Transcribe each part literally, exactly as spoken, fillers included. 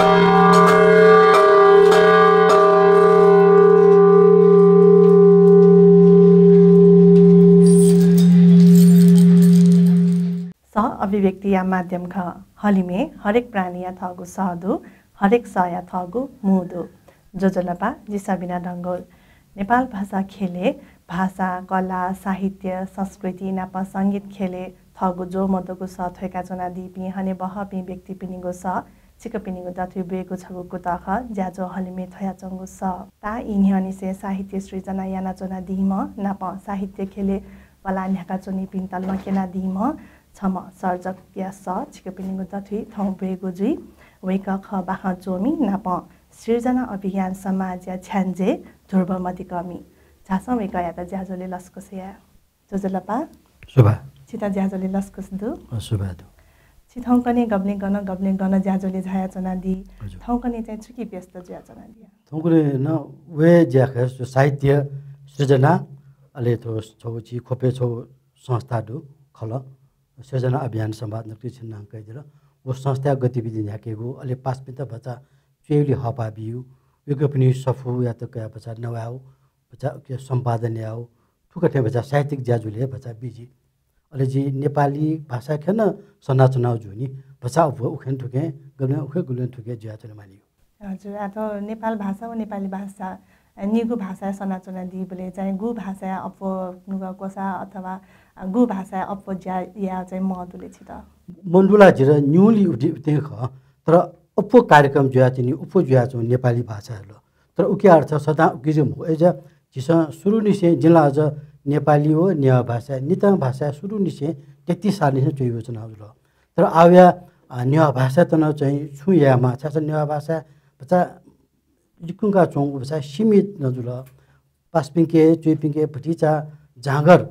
सः अभिव्यक्तिया माध्यम खः। हलिमय् हरेक प्राणीया थःगु सः दु, हरेक सःया थःगु मू दु। ज्वजलपा, जि सबिना डंगोल। नेपाल भाषा ख्यलय् भाषा, कला, साहित्य, संस्कृति नाप संगीत ख्यलय् थःगु ज्वः मदुगु सः थ्वय्‌का च्वनादीपिं हनेबहःपिं व्यक्तिपिनिगु सः छिकपिनिगु दथुइ ब्वयेगु छगू कुतः खः, ज्याझ्वः हलिमय् थ्वयाच्वंगु सः। ताः ई न्ह्यःनिसें साहित्य सृजना यानाच्वनादीम्ह नाप साहित्य ख्यलय् कला न्ह्याकाच्वनीपिन्त लँक्यनादीम्ह छम्ह सर्जकया सः छिकपिनिगु दथुइ थौं ब्वयेगु जुइ। वय्‌कः खः बाखं च्वमि नाप सृजना अभियान समाजया छ्याञ्जे ध्रुव मधिकःमि। झासँ वय्‌कःयात ज्याझ्वलय् लसकुस याये। ज्वजलपा। सुभाय्। छित ज्याझ्वलय् लसकुस दु। अ, सुभाय् दु। छि थौंकन्हय् गबलें गन, गबलें गन ज्याझ्वलय् झायाच्वनादी। हजुर। थौंकन्हय् चाहिँ छुकी व्यस्त जुयाच्वनादी? थौंकन्हय् नं व हे ज्याखः, साहित्य सृजना, अले थ्व छगू झी ख्वपय् छगू संस्था दु, खलः सृजना अभियान समाज, नकतिनि छिं नां कयादिल। व संस्थाया गतिविधि न्ह्याकेगु, अले पासापिन्त भचा च्वयेगुली हःपाः बियु, वय्‌कःपिनि सफूयात कयाः भचा नवायेगु, भचा उके सम्पादन यायेगु, थुकथं भचा साहित्यिक ज्याझ्वलय् भचा बिजी। अले जि नेपाली भाषा ख्यन सनाच्वनागु जूनि, भचा अप्वः उखें थुखें, गबलें उखें गबलें थुखें जुयाच्वने मानि। हजुर, आ, थ्व नेपाल भाषा व नेपाली भाषा, अ, निगू भाषाय् सनाच्वनादीबलय् चाहिँ गु भाषाया अप्वः नुगः क्वसाः अथवा, अ, गु भाषाया अप्वः ज्या याः चाहिँ मदु ले छित? मन्दु ला, झीत निगुली उति-, उतिं खः, तर अप्वः कार्यक्रम जुयाच्वनी, अप्वः जुयाच्वं नेपाली भाषाय् ला। तर उकिया अर्थ सदां उकी जुइ मखु। अय्‌जुया झीसं सुरुनिसें, जिं ला अझ नेपाली व नेवाः भाषा, निता भाषा सुरुनिसें तेत्तिस सालनिसें च्वयाच्वनागु जुल। तर आः वया, अ, नेवाः भाषायात नं चाहिँ छुं यायेमाः, छाय्‌धाःसा नेवाः भाषा भचा लिकुंका च्वंगु भचा सीमित नं जुल। पासापिंके, च्वय्‌पिंके भतिचा जाँगर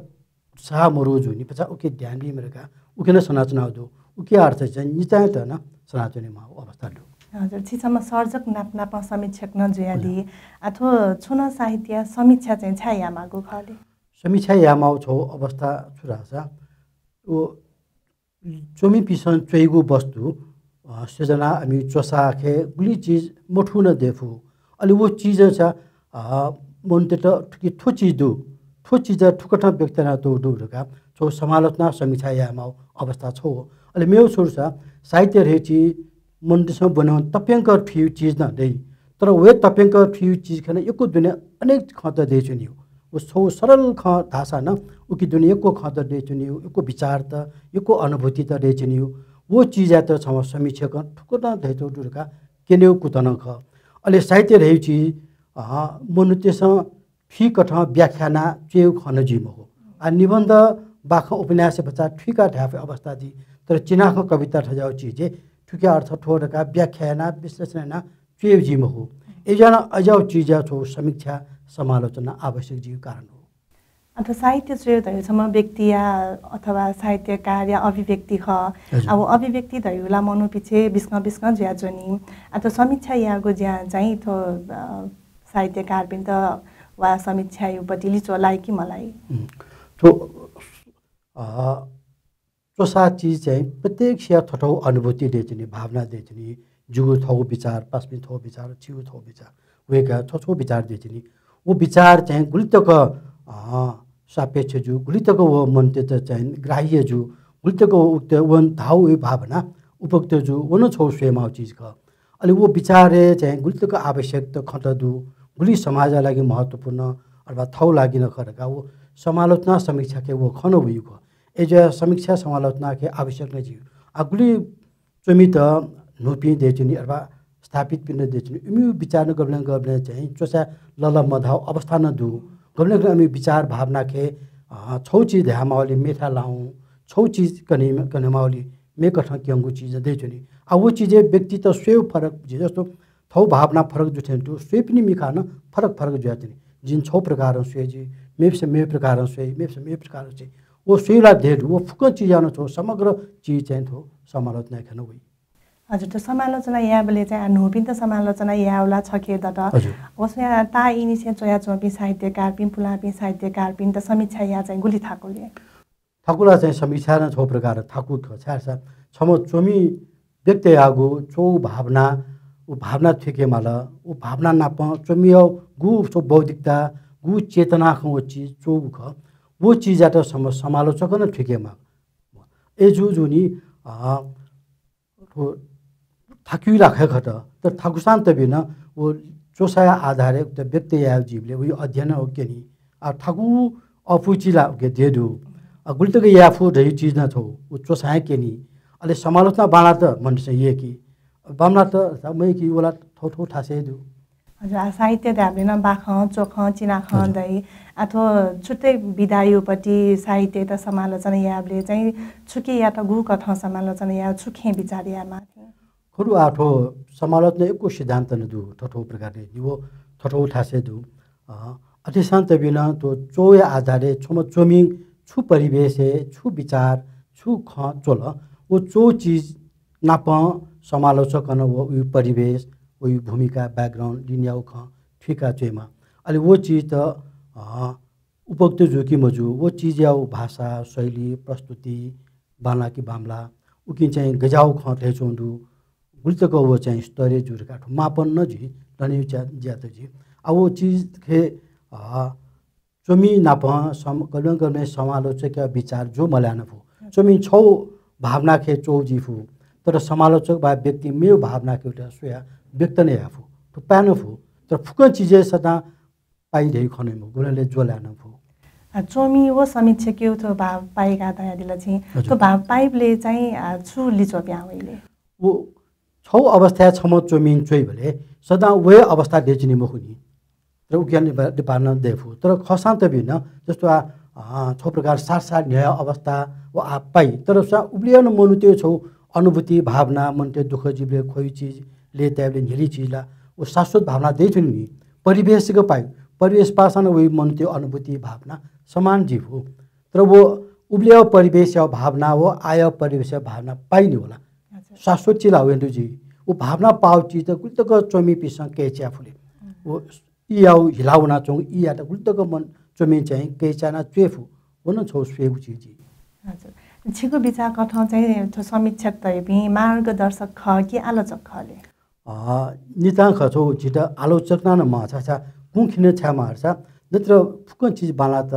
साः मरु जूनि, भचा उके ध्यान बीम्ह धकाः उके नं सनाच्वनागु दु। उकिया अर्थ चाहिँ नितायात नं सनाच्वनेमाःगु अवस्था दु। हजुर, छि छम्ह सर्जक नाप नापं समीक्षक नं जुयादी। हजुर। आ, थ्व छुं नं साहित्यया समीक्षा चाहिँ छाय् यायेमाःगु खः ले? समीक्षा यायेमाःगु छगू अवस्था छु धाःसा, व च्वमिपिन्सं च्वइगु वस्तु, अ, सृजना अमिगु च्वसाखे गुलि चिज मथू नं दयेफु। अले व चिजं सा, अ, मनूतय्‌त थुकी थ्व चिज दु, थ्व चिज थुकथं व्यक्त यानातःगु दु धकाः छगू समालोचना समीक्षा यायेमाःगु अवस्था छगू। अले मेगु छु धाःसा साहित्य धइगु चिज मनूतय्‌सं ब्वनेवं तप्यंक थुइगु चिज नं दइ। तर व हे तप्यंक थुइगु चिज खँ नं यक्व दुने अनेक खँत दयेच्वनीगु। व छगू सरल खँ धाःसा नं उकी दुने यक्व खँत दयेच्वनीगु, यक्व विचारत, यक्व अनुभूतित दयेच्वनीगु। व चिजयात छम्ह समीक्षकं थुकथं धयातःगु दु धकाः क्यनेगु कुतः नं खः। अले साहित्य धइगु चिज, अ, मनूतय्‌सं थुइकथं व्याख्या यानाः च्वयेगु खँ नं जुइ मखु। आ, निबन्ध, बाखं, उपन्यासय् भचा थुइकाः धाये फइगु अवस्था जुइ। तर चिनाखँ कविता थज्याःगु चिजय् थुकिया अर्थ थ्व धकाः व्याख्या यानाः विश्लेषण यानाः च्वयेगु जुइ मखु। अय्‌जुयाः नं अज्याःगु चिजया छगू समीक्षा, समालोचना आवश्यक जुइगु कारण दु। अथवा साहित्य च्वयेगु धइगु छम्ह व्यक्तिया अथवा साहित्यकारया अभिव्यक्ति खः। हजुर। आ, व अभिव्यक्ति धइगु ला मनूपिच्छे बिस्कं बिस्कं जुयाच्वनी। आ, थ्व समीक्षा यायेगु ज्या चाहिँ थ्व, अ, साहित्यकारपिन्त वा समीक्षायापट्टि लिच्वः लाइ कि मलाइ? उम्, थ्व, अ, च्वसाः चिज चाहिँ प्रत्येकया थःथःगु अनुभूति दयेच्वनी, भावना दयेच्वनी, जिगु थःगु विचार, पासापिं थःगु विचार, छिगु थःगु विचार, वय्‌कःया थःथःगु विचार दयेच्वनी। व विचार चाहिँ गुलि तक, अ, सापेक्ष जू, गुलि तक व मनूतय्‌त चाहिँ ग्राह्य जू, गुलि तक व उक्त व धाःगु भावना उपयुक्त जू, व नं छगू स्वयेमाःगु चिज खः। अले व विचारय् चाहिँ गुलि तक आवश्यकता खँत दु, गुलि समाजया लागि महत्त्वपूर्ण अथवा थःगु लागि नं खः धकाः व समालोचना समीक्षाखे व खँ नं वइगु खः। अय्‌जुया समीक्षा समालोचनाखे आवश्यक नं जुइ। आ, गुलि च्वमित न्हूपिं दयेच्वनी अथवा स्थापितपिन्त दयेच्वनी, इमिगु विचार नं गबलें गबलें चाहिँ च्वसाय् लःल्हाः मधाःगु अवस्था नं दु। गबलें गबलें इमिगु विचार भावनाखे, अ, छगू चिज धायेमाःगुलिं मेथाय् लाःगु, छगू चिज कने, कनेमाःगुलिं मेकथं क्यंगु चिज दयेच्वनी। आ, व चिजय् व्यक्तित स्वयेगु फरक, झी जस्तो थःगु भावना फरक जू थें तुं स्वयेपिनि मिखा नं फरक फरक जुयाच्वनी। जिं छगू प्रकारं स्वये जुइ, मेपिसं मेगु प्रकारं स्वइ, मेपिसं मेगु प्रकारं स्वइ। व स्वयेगु ला धयागु दु, व फुक्कं चिजया नं छगू समग्र चिज चाहिँ थ्व समालोचनाखे नं वइ। हजुर, थ्व समालोचना यायेबलय् चाहिँ आ, न्हूपिन्त समालोचना यायेगु ला छखे दत। हजुर। व स्वयाः ताः ईनिसें च्वयाच्वंपिं साहित्यकारपिं, पुलांपिं साहित्यकारपिन्त समीक्षा यायेगु चाहिँ गुलि थाकु ले? थाकु ला चाहिँ समीक्षा नं छगू प्रकारं थाकु खः, छाय्‌धाःसा छम्ह च्वमि व्यक्तयागु च्वःगु भावना, व भावना थुइके माल। व भावना नाप च्वमिया गु च्व बौद्धिकता, गु चेतना खँ व चिज च्वःगु खः, व चिजयात सम-, समालोचकं नं थुइके माल। अय् जूगुलिं, अ, थ्व थाकुइ ला खः खः, तर थाकुसां तबि नं व च्वसाया आधारय् उत व्यक्त याये जुइबलय् व अध्ययन व क्यनी। आ, थाकु अःपुइ चिज ला उके दये दु। आ, गुलि तक याये फु धइगु चिज नं थ्व व च्वसां हे क्यनी। अले समालोचना बांलात मनूतय्सं यय्की। बांमलात मयय्की, व ला थःथः थासय् दु। हजुर, आ, साहित्य धायेबलय् नं बाखं, च्वखं, चिनाखं हजुर। दइ। आ, थ्व छुट्टै विधाया पट्टि साहित्ययात समालोचना यायेबलय् चाहिँ छुकियात गुकथं समालोचना याये, छु खँय् बिचाः यायेमाः थें? खरु, आ, थ्व समालोचना यक्व सिद्धान्त नं दु, थःथः प्रकारले, नि व थःथः थासय् दु। अ, अथेसां तबि नं थ्व च्वःया आधारय् छम्ह च्वमिं छु परिवेशय्, छु विचार, छु खँ च्वल, व च्वःगु चिज नाप समालोचकं नं व उइ परिवेश, उइ भूमिका, background लिनियागु खँ थुइका च्वयेमाः। अले व चिज त, अ, उपयुक्त जू कि मजू, व चिजया व भाषा, शैली, प्रस्तुति, बांला कि बांमला, उकिं चाहिँ गज्याःगु खँ धयाच्वंगु दु, गुलि तक व चाहिँ स्तरीय जू धकाः थ्व मापन नं जुइ, लनेगु ज्या-, ज्यात जुइ। आ, व चिज खे, अ, च्वमि नाप सम-, गबलें गबलें समालोचकया विचार ज्वः मलाये नं फु। च्वमि छौ भावना खे च्वः जुइ फु, तर समालोचक वा व्यक्ति मेव भावना खे उत स्वया व्यक्त नं याये फु। थ्व पाये नं फु, तर फुक्कं चिजय् सदां पाइ धइ खने मखु, गुबलें ज्वः लाये नं फु। अ, च्वमि व समीक्षकया थ्व भाव पाइ का धयादिल छिं। हजुर। थ्व भाव पाइबलय् चाहिँ, अ, छु लिच्वः पिहां वइ ले? व छौ अवस्थाय् छम्ह च्वमिं च्वइबलय् सदां व हे अवस्था दयेच्वनी मखु नि। तर उकिया निपा-, निपाः नं दये फु। तर खःसां तबि नं, जस्तो आ, अ, छौ प्रकार साथ साथ न्ह्यः अवस्था व आ पाइ। तर सा उबलय् नं मनूतय् छौ अनुभूति, भावना, मनूतय् दुःख जुइबलय् ख्वयु चिज लय्ताइबलय् न्ह्यली चिज ला व शाश्वत भावना दयेच्वनी नि। परिवेशक पाइ, परिवेश पाःसां नं वइ मनूतय् अनुभूति, भावना समान जुइ फु। तर व उबलय् परिवेशया भावना व आया परिवेशया भावना पाइ नि वला। अच्छा। शाश्वत चिज ला वय् दु जुइ। व भावना पाउ चिज त गुलि तक च्वमिपिसं कय् च्याये फु ले। हम्म। व ईयाउ हिला वनाच्वंगु ईयात गुलि तक मन च्वमिं चाहिँ कय् च्याना च्वये फु। व नं छौ स्वयेगु चिज जुइ। हजुर। छिगु बिचाः कथं चाहिँ थ्व समीक्षक धइपिं मार्गदर्शक खः कि आलोचक खः ले? अ, नितां खः, छौ झीत आलोचना नं माः, छाय् छाय् कुंखिने छाय् माः धाःसा, नत्र फुक्कं चिज बांलात,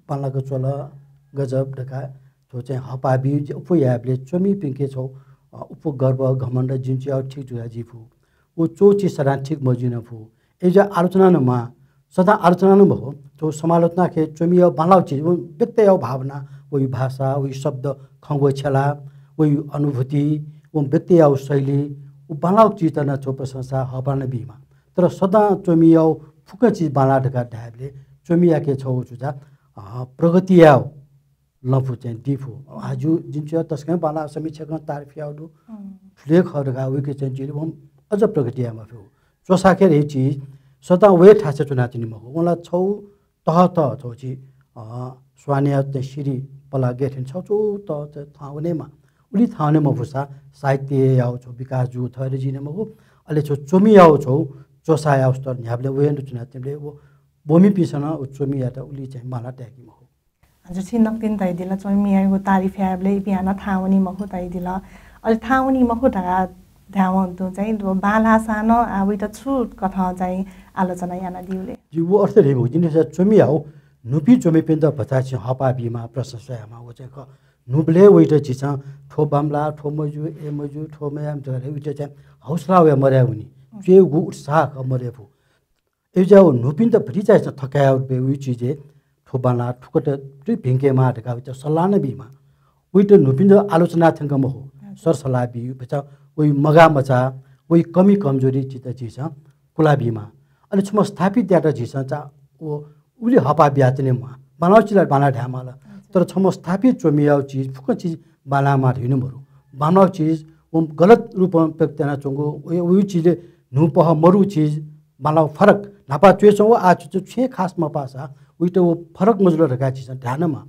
बांलाक च्वल, गजब धकाः थ्व चाहिँ हःपाः बी, अप्वः यायेबलय् च्वमिपिंके छौ, अ, अप्वः गर्व, घमण्ड जिं च्वयाउ ठीक जुया जुइ फु। व च्वः चिज सदां ठीक मजुइ नं फु। अय्‌जुया आलोचना नं माः, सदां आलोचना नं मखु। थ्व समालोचना खे च्वमिया बांलाउ चिज, व व्यक्तया भावना, वइ भाषा, वइ शब्द, खँग्वः छ्यला, वइ अनुभूति, व व्यक्तया शैली, व बांलाउ चिजत नं थ्व प्रशंसा हःपाः नं बीमाः। तर सदां च्वमिया फुक्क चिज बांला धकाः धायेबलय् च्वमियाके छौ जुजा, अ, प्रगतिया लँपु चाहिँ दी फु। आजु जिं च्वया तसकं बांला, समीक्षकं तारिफ याउ दु। हम्म। थुले खः धकाः वइके चाहिँ जुइले वं अझ प्रगति याये मफेउ। च्वसाखे हे चिज सदां वये थासय् च्वनाच्वनी मखु। वं ला छौ तह तह छौ छि, अ, स्वानया चाहिँ सिरि पला गय् थें छौ छौ तह चाहिँ थाहां वनेमा। उलि थाहां वने मफुसा साहित्ययाउ छौ विकास जू थःरे जुइ नं मखु। अले छौ च्वमियाउ छौ च्वसायाउ स्तर न्ह्याबलें वये नं च्वनाच्वनीबलय् व ब्वमिपिन्सं नं व च्वमियात उलि चाहिँ माला ताय्‌की मखु। हजुर, छिं नकतिनि धयादिल, च्वमियागु तारिफ यायेबलय् इपिं हानं थाहां वनी मखु धयादिल। अले थाहां वनी मखु धकाः धायेवं तुं चाहिँ बांलाःसां नं आ, वइत छु कथं चाहिँ आलोचना यानादिउ ले? जि व अर्थ धइगु, जिं धयासा च्वमियाउ न्हूपिं च्वमिपिन्त भचा छिं हःपाः बीमाः, प्रशंसा यायेमाः, व चाहिँ खः। न्हूबलय् वइत झीसं थ्व बांमला, थ्व मजू, अय् मजू, थ्व मयाः धकाः वइत चाहिँ हौसला वया मदये वनी। च्वयेगु उत्साह खः, मदये फु। अय्‌जुया व न्हूपिन्त भतिचा झीसं थकायेबलय् वइ चिजय् थ्व बांला, थुकथं तुइ भिंकेमाः धकाः वइत सल्लाह नं बीमाः। वइत न्हूपिन्त आलोचना थ्यंक मखु, सरसल्लाह बी, भचा वइ मगाः मचाः, वइ कमी कमजोरी चित झीसं कुला बीमाः। अले छम्ह स्थापितयात झीसं चा व उलि हःपाः बियाच्वनेमाः। बांलाउ चिज ला बांला धायेमाल। तर छम्ह स्थापित च्वमियाउ चिज, फुक्क चिज बांलायेमाः धइगु मरु। बांलाउ चिज व गलत रूपं व्यक्त यानाच्वंगु, व, व चिजय् न्हूपह मरु चिज, बांलाउ फरक, न्हापा च्वय् च्वं व आः च्वय् च्वं छुं हे खास मपाःसा, वइत व फरक मजुल धकाः झीसं धाये नं माः।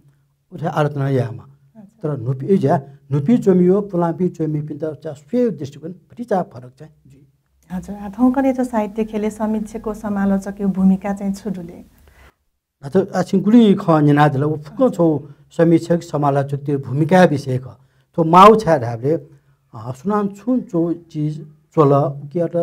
उथे आलोचना यायेमाः। अच्छा। तर न्हूपि-, अय्‌जुया न्हूपिं च्वमियाउ, पुलांपिं च्वमिपिन्त चा स्वयेगु दृष्टिकोण भतिचा फरक चाहिँ जुइ। हजुर, आ, थौंकन्हय् थ्व साहित्य ख्यलय् समीक्षक व समालोचकया भूमिका चाहिँ छु दु ले? आ, थ्व आ छिं गुलि खँ न्यनादिल, व फुक्कं छौ समीक्षक, समालोचकया भूमिकाया विषय खः। थ्व माउ छाय् धायेबलय्, अ, सुनां छुं च्वः चिज च्वल, उकियात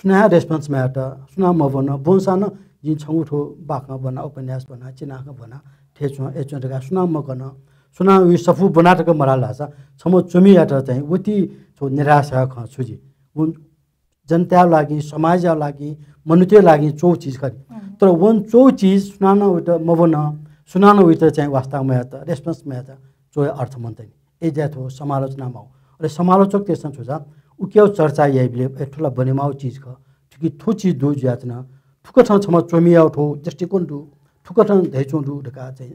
सुनां हे response मयात, सुनां मब्वन। ब्वंसां नं जिं छंगु थ्व बाखं ब्वना, उपन्यास ब्वना, चिनाखँ ब्वना, थथे च्वं, अथे च्वं धकाः सुनां मकन। सुनां उइ सफू ब्वना तक मधाल धाःसा छम्ह च्वमियात चाहिँ वति छगू निराशया खँ छु जुइ। व जनताया लागि, समाजया लागि, मनूतय् लागि च्वउ चिज खनि। तर वन च्वउ चिज सुनानं उइत मब्वन, सुनानं उइत चाहिँ वास्ता मयात, response मयात, च्वया अर्थ मन्त नि। अय् ज्या थ्व समालोचना माउ। अले समालोचकतय्सं छु जा, उकियाउ चर्चा याइबलय्, ए, थ्व ला बनेमाउ चिज खः, थुकी थ्व चिज दु जुयाच्वन, थुकथं छम्ह च्वमियाउ थ्व दृष्टिकोण दु, थुकथं धयाच्वं दु धकाः चाहिँ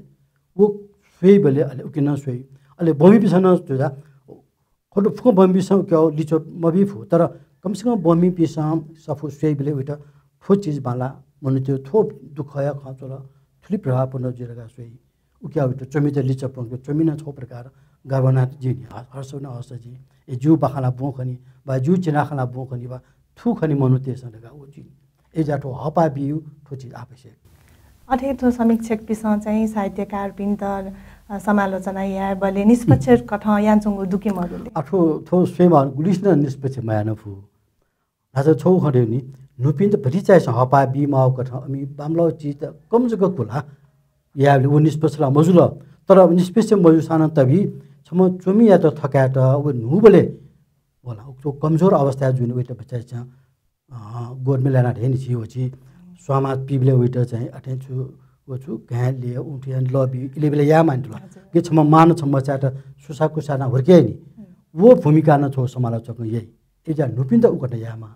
व स्वइबलय् अले उकिनं स्वइ। अले ब्वमिपिन्सं नं छु जा, खड्डु फुक्कं ब्वमिपिन्सं उकियाउ लिच्वः मबी फु, तर कम से कम ब्वमिपिन्सं सफू स्वइबलय् उइत थ्व चिज बांला, मनूतय् थ्व दुःखया खँ च्वल, थुलि प्रभावपूर्ण जुइ धकाः स्वइ। उकियाउ उइत च्वमित लिच्वः प्वंके, च्वमि नं छगू प्रकार गर्वनाथ जुइ नि, ह-, हर्ष नं हर्ष जुइ। ए, जिउ बाखं ला ब्वं खनि, वा जिउ चिनाखँ ला ब्वं खनि, वा थु खनि मनूतय्सं धकाः व जुइ नि। अय् ज्या थ्व हःपाः बिउ थ्व चिज आवश्यक। अथे थ्व समीक्षकपिन्सं चाहिँ साहित्यकारपिन्त, अ, समालोचना यायेबलय् निष्पक्ष कथं यानाच्वंगु दु कि मदु ले? आ, थ्व, थ्व स्वयेमाः गुलिसिनं निष्पक्ष मयाना फु। धाःसा छगू खँ धयु नि, न्हूपिन्त भतिचायासं हःपाः बीमाःगु कथं अमि बांमलाःगु चिज त कम जक कुला यायेबलय् व निष्पक्ष ला मजुल। तर निष्पक्ष मजूसां नं तबि छम्ह च्वमियात थकायेत व न्हूबलय् वला, उक्तो कमजोर अवस्थाय् जुइन वइत भतिचायासं अ, गोडमेल याना धय् नि छि व छि स्वांमा पिबलय् वइत चाहिँ अथें छु, व छु, घाँय् ले, उठे यान लबी, इलेबेले याये मानि तुला। हजुर। के छम्ह मांनं छम्ह बच्चायात सुसाकुसा याना हुर्के नि। हम्म। व भूमिका नं छगू समालोचकं याइ। अय् ज्या न्हूपिन्त उकथं यायेमाः।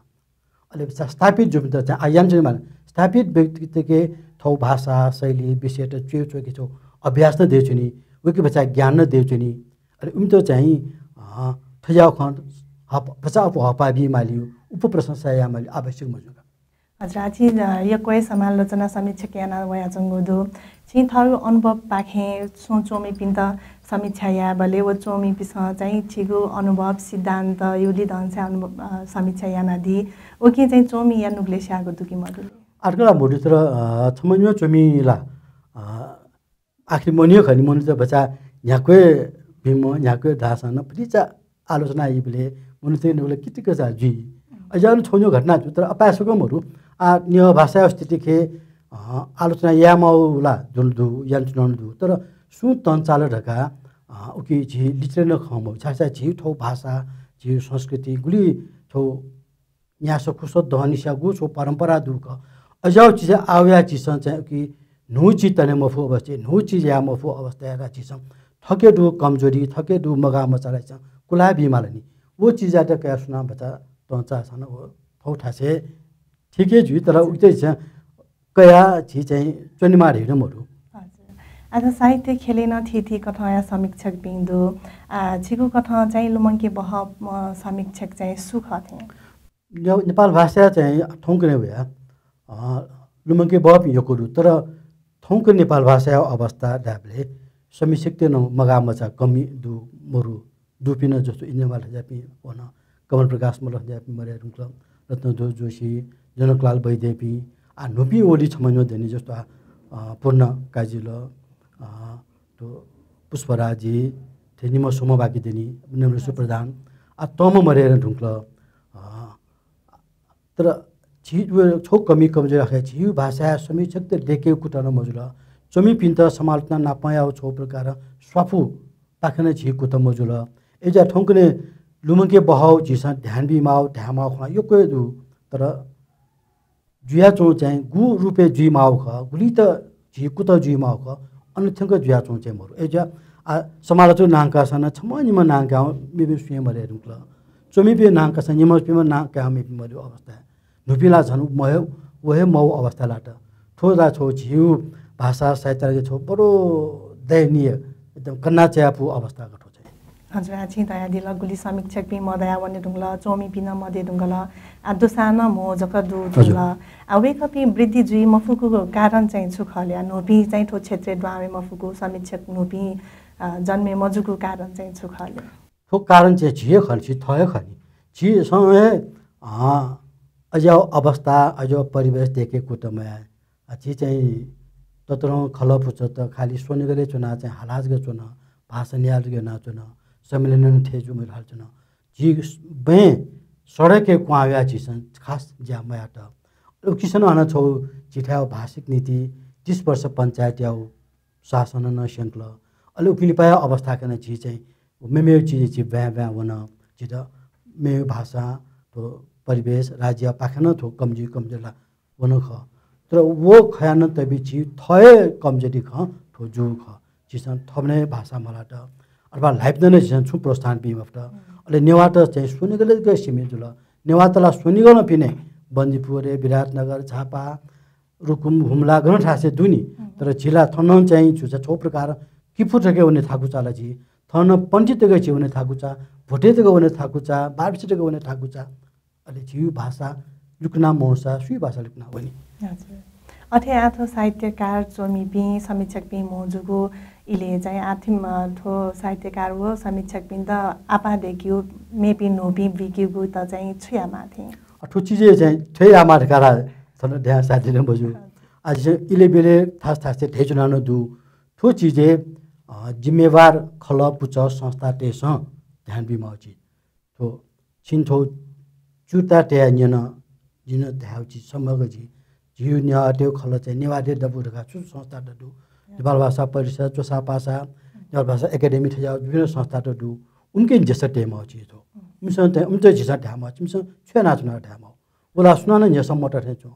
अले सा-, स्थापित जूपिन्त चाहिँ आ याना चाहिँ माल। स्थापित व्यक्तितय्के थ्व भाषा, शैली, विषयत च्वय् च्वय्के छगू अभ्यास नं दय् च्वनी। वय्के भचा ज्ञान नं दय् च्वनी। अले उमित चाहिँ, अ, थज्याःगु खँ हप-, भचा अप्वः हःपाः बीमालिउ, उप प्रशंसा यायेमालिउ आवश्यक मजू का। हजुर, आ, छिं, अ, यक्व हे समालोचना समीक्षक याना वयाच्वंगु दु। छिं थःगु अनुभवपाखें छुं च्वमिपिन्त समीक्षा यायेबलय् व च्वमिपिन्सं चाहिँ छिगु अनुभव, सिद्धान्त, युलिदंसा अनुभव, अ, समीक्षा यानादी। उकिं चाहिँ च्वमिया नुगलय् स्याःगु दु कि मदु ले? आजकल मदु तर, अ, छम्ह निम्ह च्वमि ला, अ, आखिर मनूया खनि, मनूत भचा न्ह्याक्व हे भिंम्ह, न्ह्याक्व हे धाःसां नं भतिचा आलोचना याइबलय् मनूतय् नुगलय् कितिकचा जुइ। अज्याःगु नं छगू निगू घटना जू, तर अपाय्सकं मदु। आ, नेवाः भाषाया स्थितिके, अ, आलोचना यायेमाःगु ला जुल दु, यानाच्वनागु दु। तर सुं तंचाल धकाः, अ, उकी झी लिचिले नं खं मखु। छाय्‌धाःसा झी थ्व भाषा, झी संस्कृति गुलि थ्व न्यासः खुसः दहनिसियागु छगू परम्परा दु का। अज्याःगु चिजय् आः वयाः झीसं चाहिँ कि न्हू चिज तने मफु अवस्था, न्हू चिज याये मफु अवस्थाय् झीसं थःके दु कमजोरी, थःके दु मगाः मचाःला झीसं कुला बीमाल नि। व चिजयात कयाः सुनां भचा तंचाःसां नं व थःथासय् ठीक हे जुइ, तर उकिं झीसं कयाः झी चाहिँ च्वनेमाः धइगु नं मदु। हजुर। आः साहित्य ख्यलय् नं थीथी कथंया समीक्षकपिं दु। आ, छिगु कथं चाहिँ लुमंके बहःम्ह समीक्षक चाहिँ सु खः थें? ने-, नेपाल भाषाया चाहिँ थौंकन्हय् वया, अ, लुमंके बहःपिं यक्व दु, तर थौंकन्हय् नेपाल भाषाया अवस्था धायेबलय् समीक्षकतय् नं मगाः मचाः कमी दु, मरु, दुपिं नं जस्तो इन्द्रमाल थज्याःपिं वन, कमल प्रकाश मल्ल थज्याःपिं मदया धुंकल, रत्नध्वज जोशी, जनकलाल वैद्यपिं, आ, न्हूपिं ओली छम्ह निम्ह दनि जस्तो, आ, अ, पूर्ण काजील, अ, थ्व पुष्पराज जी, थ्व निम्ह स्वम्ह बाकी दनि, नम्रेश्वर प्रधान, आ, तःम्ह मदया धुंकल, अ, तर झी व छगू कमी कमजोरी आखे झी भाषाया समीक्षकत दय्केगु कुतः नं मजुल। च्वमिपिन्त समालोचना नापं यायेगु छगू प्रकारं स्वापू पाखें नं झी कुतः मजुल। अय् ज्या थौंकन्हय् लुमंके बहःगु झीसं ध्यान बीमाःगु धायेमाःगु खँ यक्व हे दु। तर जुयाच्वंगु चाहिँ गु रूपय् जुइमाःगु खः, गुलित झी कुतः जुइमाःगु खः, अन थ्यंक जुयाच्वंगु चाहिँ मरु। अय् ज्या, आ, समालोचक नां काःसां नं छम्ह निम्ह नां कायेवं मेपिं स्वये मदये धुंकल। च्वमिपिं नां काःसां निम्हपिंम्ह नां कायेवं मेपिं मदयेगु अवस्था। न्हूपिं ला झन व हे, व हे मवःगु अवस्था लात। थ्व ला छगू झीगु भाषा साहित्यया लागि छगू बडो दयनीय, एकदम कन्ना च्यापू अवस्था का थ्व चाहिँ। हजुर, आ, छिं धयादिल, गुलि समीक्षकपिं मदया वने धुंकल, च्वमिपिं नं मदये धुंकल, आ, दुसां नं म्हो जक दु हजुर। धुंकल। आ, वय्कःपिं वृद्धि जुइ मफुगु कारण चाहिँ छु खः ले? आ, न्हूपिं चाहिँ थ्व क्षेत्रय् दुहां वये मफुगु, समीक्षक न्हूपिं, आ, जन्मे मजूगु कारण चाहिँ छु खः ले? थ्व कारण चाहिँ झी हे खः नि, झी थः हे खः नि। झीसं हे, अ, अज्याःगु अवस्था, अज्याःगु परिवेश दय्के कुतः मयाः। आ, झी चाहिँ ततरं खलः पुचःत खालि स्वनिगलय् च्वनाः चाहिँ हाला जक च्वन, भाषण याये जक यानाच्वन, सम्मेलनय् नं थथे जूम्ह हालाच्वन। झी बँय् सडकय् क्वहां वयाः झीसं खास ज्या मयात। अले उकिसनं हानं छगू झीथाय् भाषिक नीति तीस वर्ष पञ्चायतया शासनं नं स्यंकल। अले उपिं लिपाया अवस्था कनाः झी चाहिँ मेमेगु चिजय् झी ब्वाँय् ब्वाँय् वन। झीत मेमेगु भाषा, थ्व परिवेश, राज्यपाखें नं थ्व कमजोरी कमजोरी ला वन खः। तर व खयाः नं तबि झी थः हे कमजोरी खः, थ्व जूगु खः। झीसं थःम्हं हे भाषा मल्हात। अथवा ल्हाइपिन्त नं झीसं छुं प्रोत्साहन बी मफुत। अले नेवाःत चाहिँ स्वनिगलय् जक सीमित जुल। नेवाःत ला स्वनिगलं पिने बन्दीपुर, विराटनगर, झापा, रुकुम, हुम्ला गन थासय् दु नि। तर झी ला थन चाहिँ छु चाहिँ छगू प्रकार किपु तक वने थाकुचा ला झी। थन पन्ति तक झी वने थाकुचा, भोटे तक वने थाकुचा, बारबिसे तक वने थाकुचा। अले झीगु भाषा लुकुना मवंसा सुइ भाषा लुकुना वनी। हजुर। अथे आः थ्व साहित्यकार च्वमिपिं, समीक्षकपिं मौजूगु इलय् चाहिँ आः थ्व साहित्यकार व समीक्षकपिन्त आपाः दय्‌केगु, मेपिं न्हूपिं बुइकेगुत चाहिँ छु यायेमाः थें? अ, थ्व चिजय् चाहिँ थ्व यायेमाः धकाः ला थन ध्यान साथ दिने मजू। हजुर। आः झीसं इलय् ब्यलय् थास थासय् धयाच्वना नं दु। थ्व चिजय्, अ, जिम्मेवार खलः पुचः संस्थातय्‌सं ध्यान बीमाःगु चिज। थ्व छिं थ्व चुता तयाः न्यन, जिं नं धायेगु चिज सम्भव जि। झीगु नेवाःतय्‌गु खलः चाहिँ नेवाः देय् दबू धकाः छु छु संस्थात दु। नेपाल भाषा परिषद, च्वसापासा, नेपाल भाषा एकेडेमी थज्याःगु विभिन्न संस्थात दु। उनके न्ह्यसः तयेमाःगु चिज थ्व। उमिसं चाहिँ, उमित झीसं धायेमाःगु, छिमिसं छु यानाच्वना धायेमाःगु। व ला सुनानं न्ह्यसः मत थें च्वं।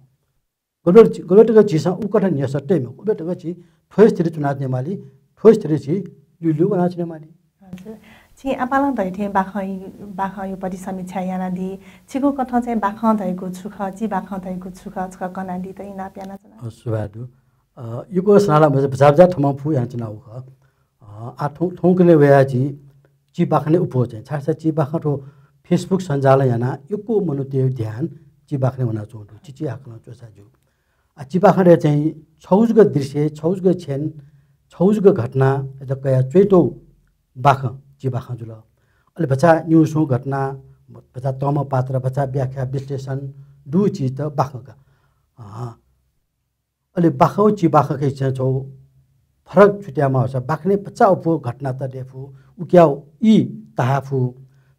गुबलें, गुबलें तक झीसं उकथं न्ह्यसः तये मखु, गुबलें तक झी थ्व स्थिति च्वनाच्वनेमाली, थ्व स्थिति झी ल्यूल्यू वनाच्वनेमाली। हजुर। छिं आपालं धइथें बाखं, बाखंया प्रति समीक्षा यानादी। छिगु कथं चाहिँ बाखं धइगु छु खः, चिबाखं धइगु छु खः, छकः कनादीत इनाप यानाच्वना। अ, सुभाय् दु। अ, यक्व सनाला भचा भचा थम्हं फु यानाच्वनागु खः। अ, आः थौं, थौंकन्हय् वयाः झी चिबाखनय् अप्वः चाहिँ, छाय्‌धाःसा चिबाखं थ्व Facebook सञ्जालं यानाः यक्व मनूतय्‌गु ध्यान चिबाखनय् वनाच्वंगु दु, चिचीहाकलं च्वसा ज्यू। आ, चिबाखनय् चाहिँ छगू जक दृश्य, छगू जक क्षण, छगू जक घटना अथे कयाः च्वयातःगु बाखं चिबाखं जुल। अले भचा निगू स्वंगू घटना, भचा तःम्ह पात्र, भचा व्याख्या विश्लेषण दु चिजत बाखं का। अँ, अले बाखं व चिबाखंके चाहिँ छगू फरक छु तयेमाः धाःसा बाखनय् भचा अप्वः घटनात दयेफु, उकिया ई ताहाफु।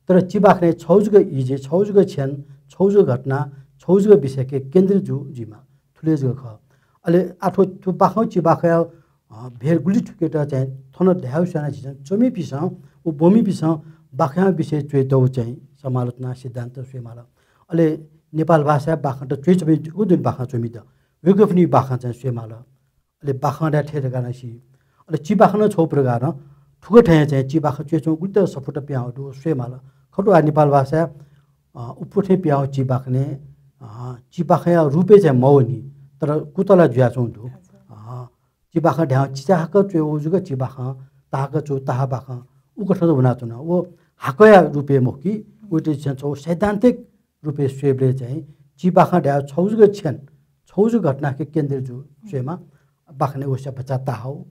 तर चिबाखनय् छगू जक ई जि, छगू जक क्षण, छगू जक घटना, छगू जक विषयके केन्द्रित जू जुइमाः। थुलि जक खः। अले आः थ्व, थ्व बाखं चिबाखंया, अ, भेर गुलि थुकेत चाहिँ थन धायेगु स्वयाः झीसं च्वमिपिसं व ब्वमिपिसं बाखंया विषय च्वयातःगु चाहिँ समालोचना सिद्धान्त स्वयेमाल। अले नेपाल भाषाया बाखंत च्वयाच्वंपिं गुलि बाखं च्वमित, वय्कःपिनि बाखं चाहिँ स्वयेमाल। अले बाखं धाये थें धकाः नं सी। अले चिबाखं नं छगू प्रकारं थुकथं चाहिँ चिबाखं च्वयाच्वंगु गुलि तक सफूत पिहां वःगु दु स्वयेमाल। खः दु आः नेपाल भाषाया, अ, अप्वः थें पिहां वःगु चिबाखनय्, अ, चिबाखंया रूपय् चाहिँ मवनी, तर कुतः ला जुयाच्वंगु दु। अ, चिबाखं धायेवं चिचाहाकः च्वयेगु जक चिबाखं, ताहाकः च्वयेगु ताहाबाखं, उकथं वनाच्वन। व हाकःया रूपय् मखु कि, वयात झीसं छगू सैद्धान्तिक रूपय् स्वयेबलय् चाहिँ चिबाखं धायेगु छगू जक क्षण, छगू जक घटनाके केन्द्रित जू स्वयेमाः। बाखनय् व स्वयाः भचा ताहाः,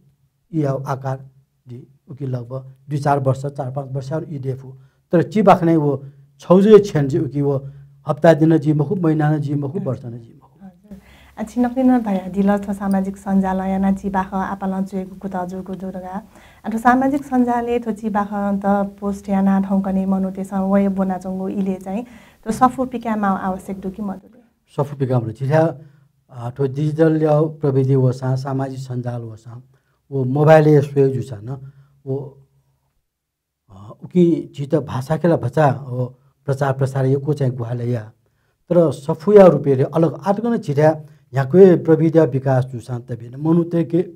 ईया आकार जि उकी लगभग दुई चार वर्ष, चार पाँच वर्ष ई दयेफु। तर चिबाखनय् व छगू जक क्षण जि उकी व हप्ता दिन जुइ मखु, महिना नं जुइ मखु, वर्ष नं जुइ मखु। हजुर। आ, छिं नकतिनि धयादिल, थ्व सामाजिक सञ्जालं यानाः चिबाखं आपालं च्वयेगु कुतः जूगु दु धकाः। आ, थ्व सामाजिक सञ्जालय् थ्व चिबाखंत post यानाः थौंकन्हय् मनूतय्‌सं वये ब्वनाच्वंगु इलय् चाहिँ थ्व सफू पिकायेमाःगु आवश्यक दु कि मदु ले? सफू पिकायेमाःगु झीथाय्, अ, थ्व digital या प्रविधि वःसां, सामाजिक सञ्जाल वःसां, व mobile-य् स्वये जूसां नं, व अ, उकिं झीत भाषाके ला भचा, अ, प्रचार प्रसार यक्व चाहिँ ग्वाहालि या। तर सफूया रूपय् रे अलग आः तक नं झीथाय् न्ह्याक्व हे प्रविधिया विकास जूसां तबि नं मनूतय्‌के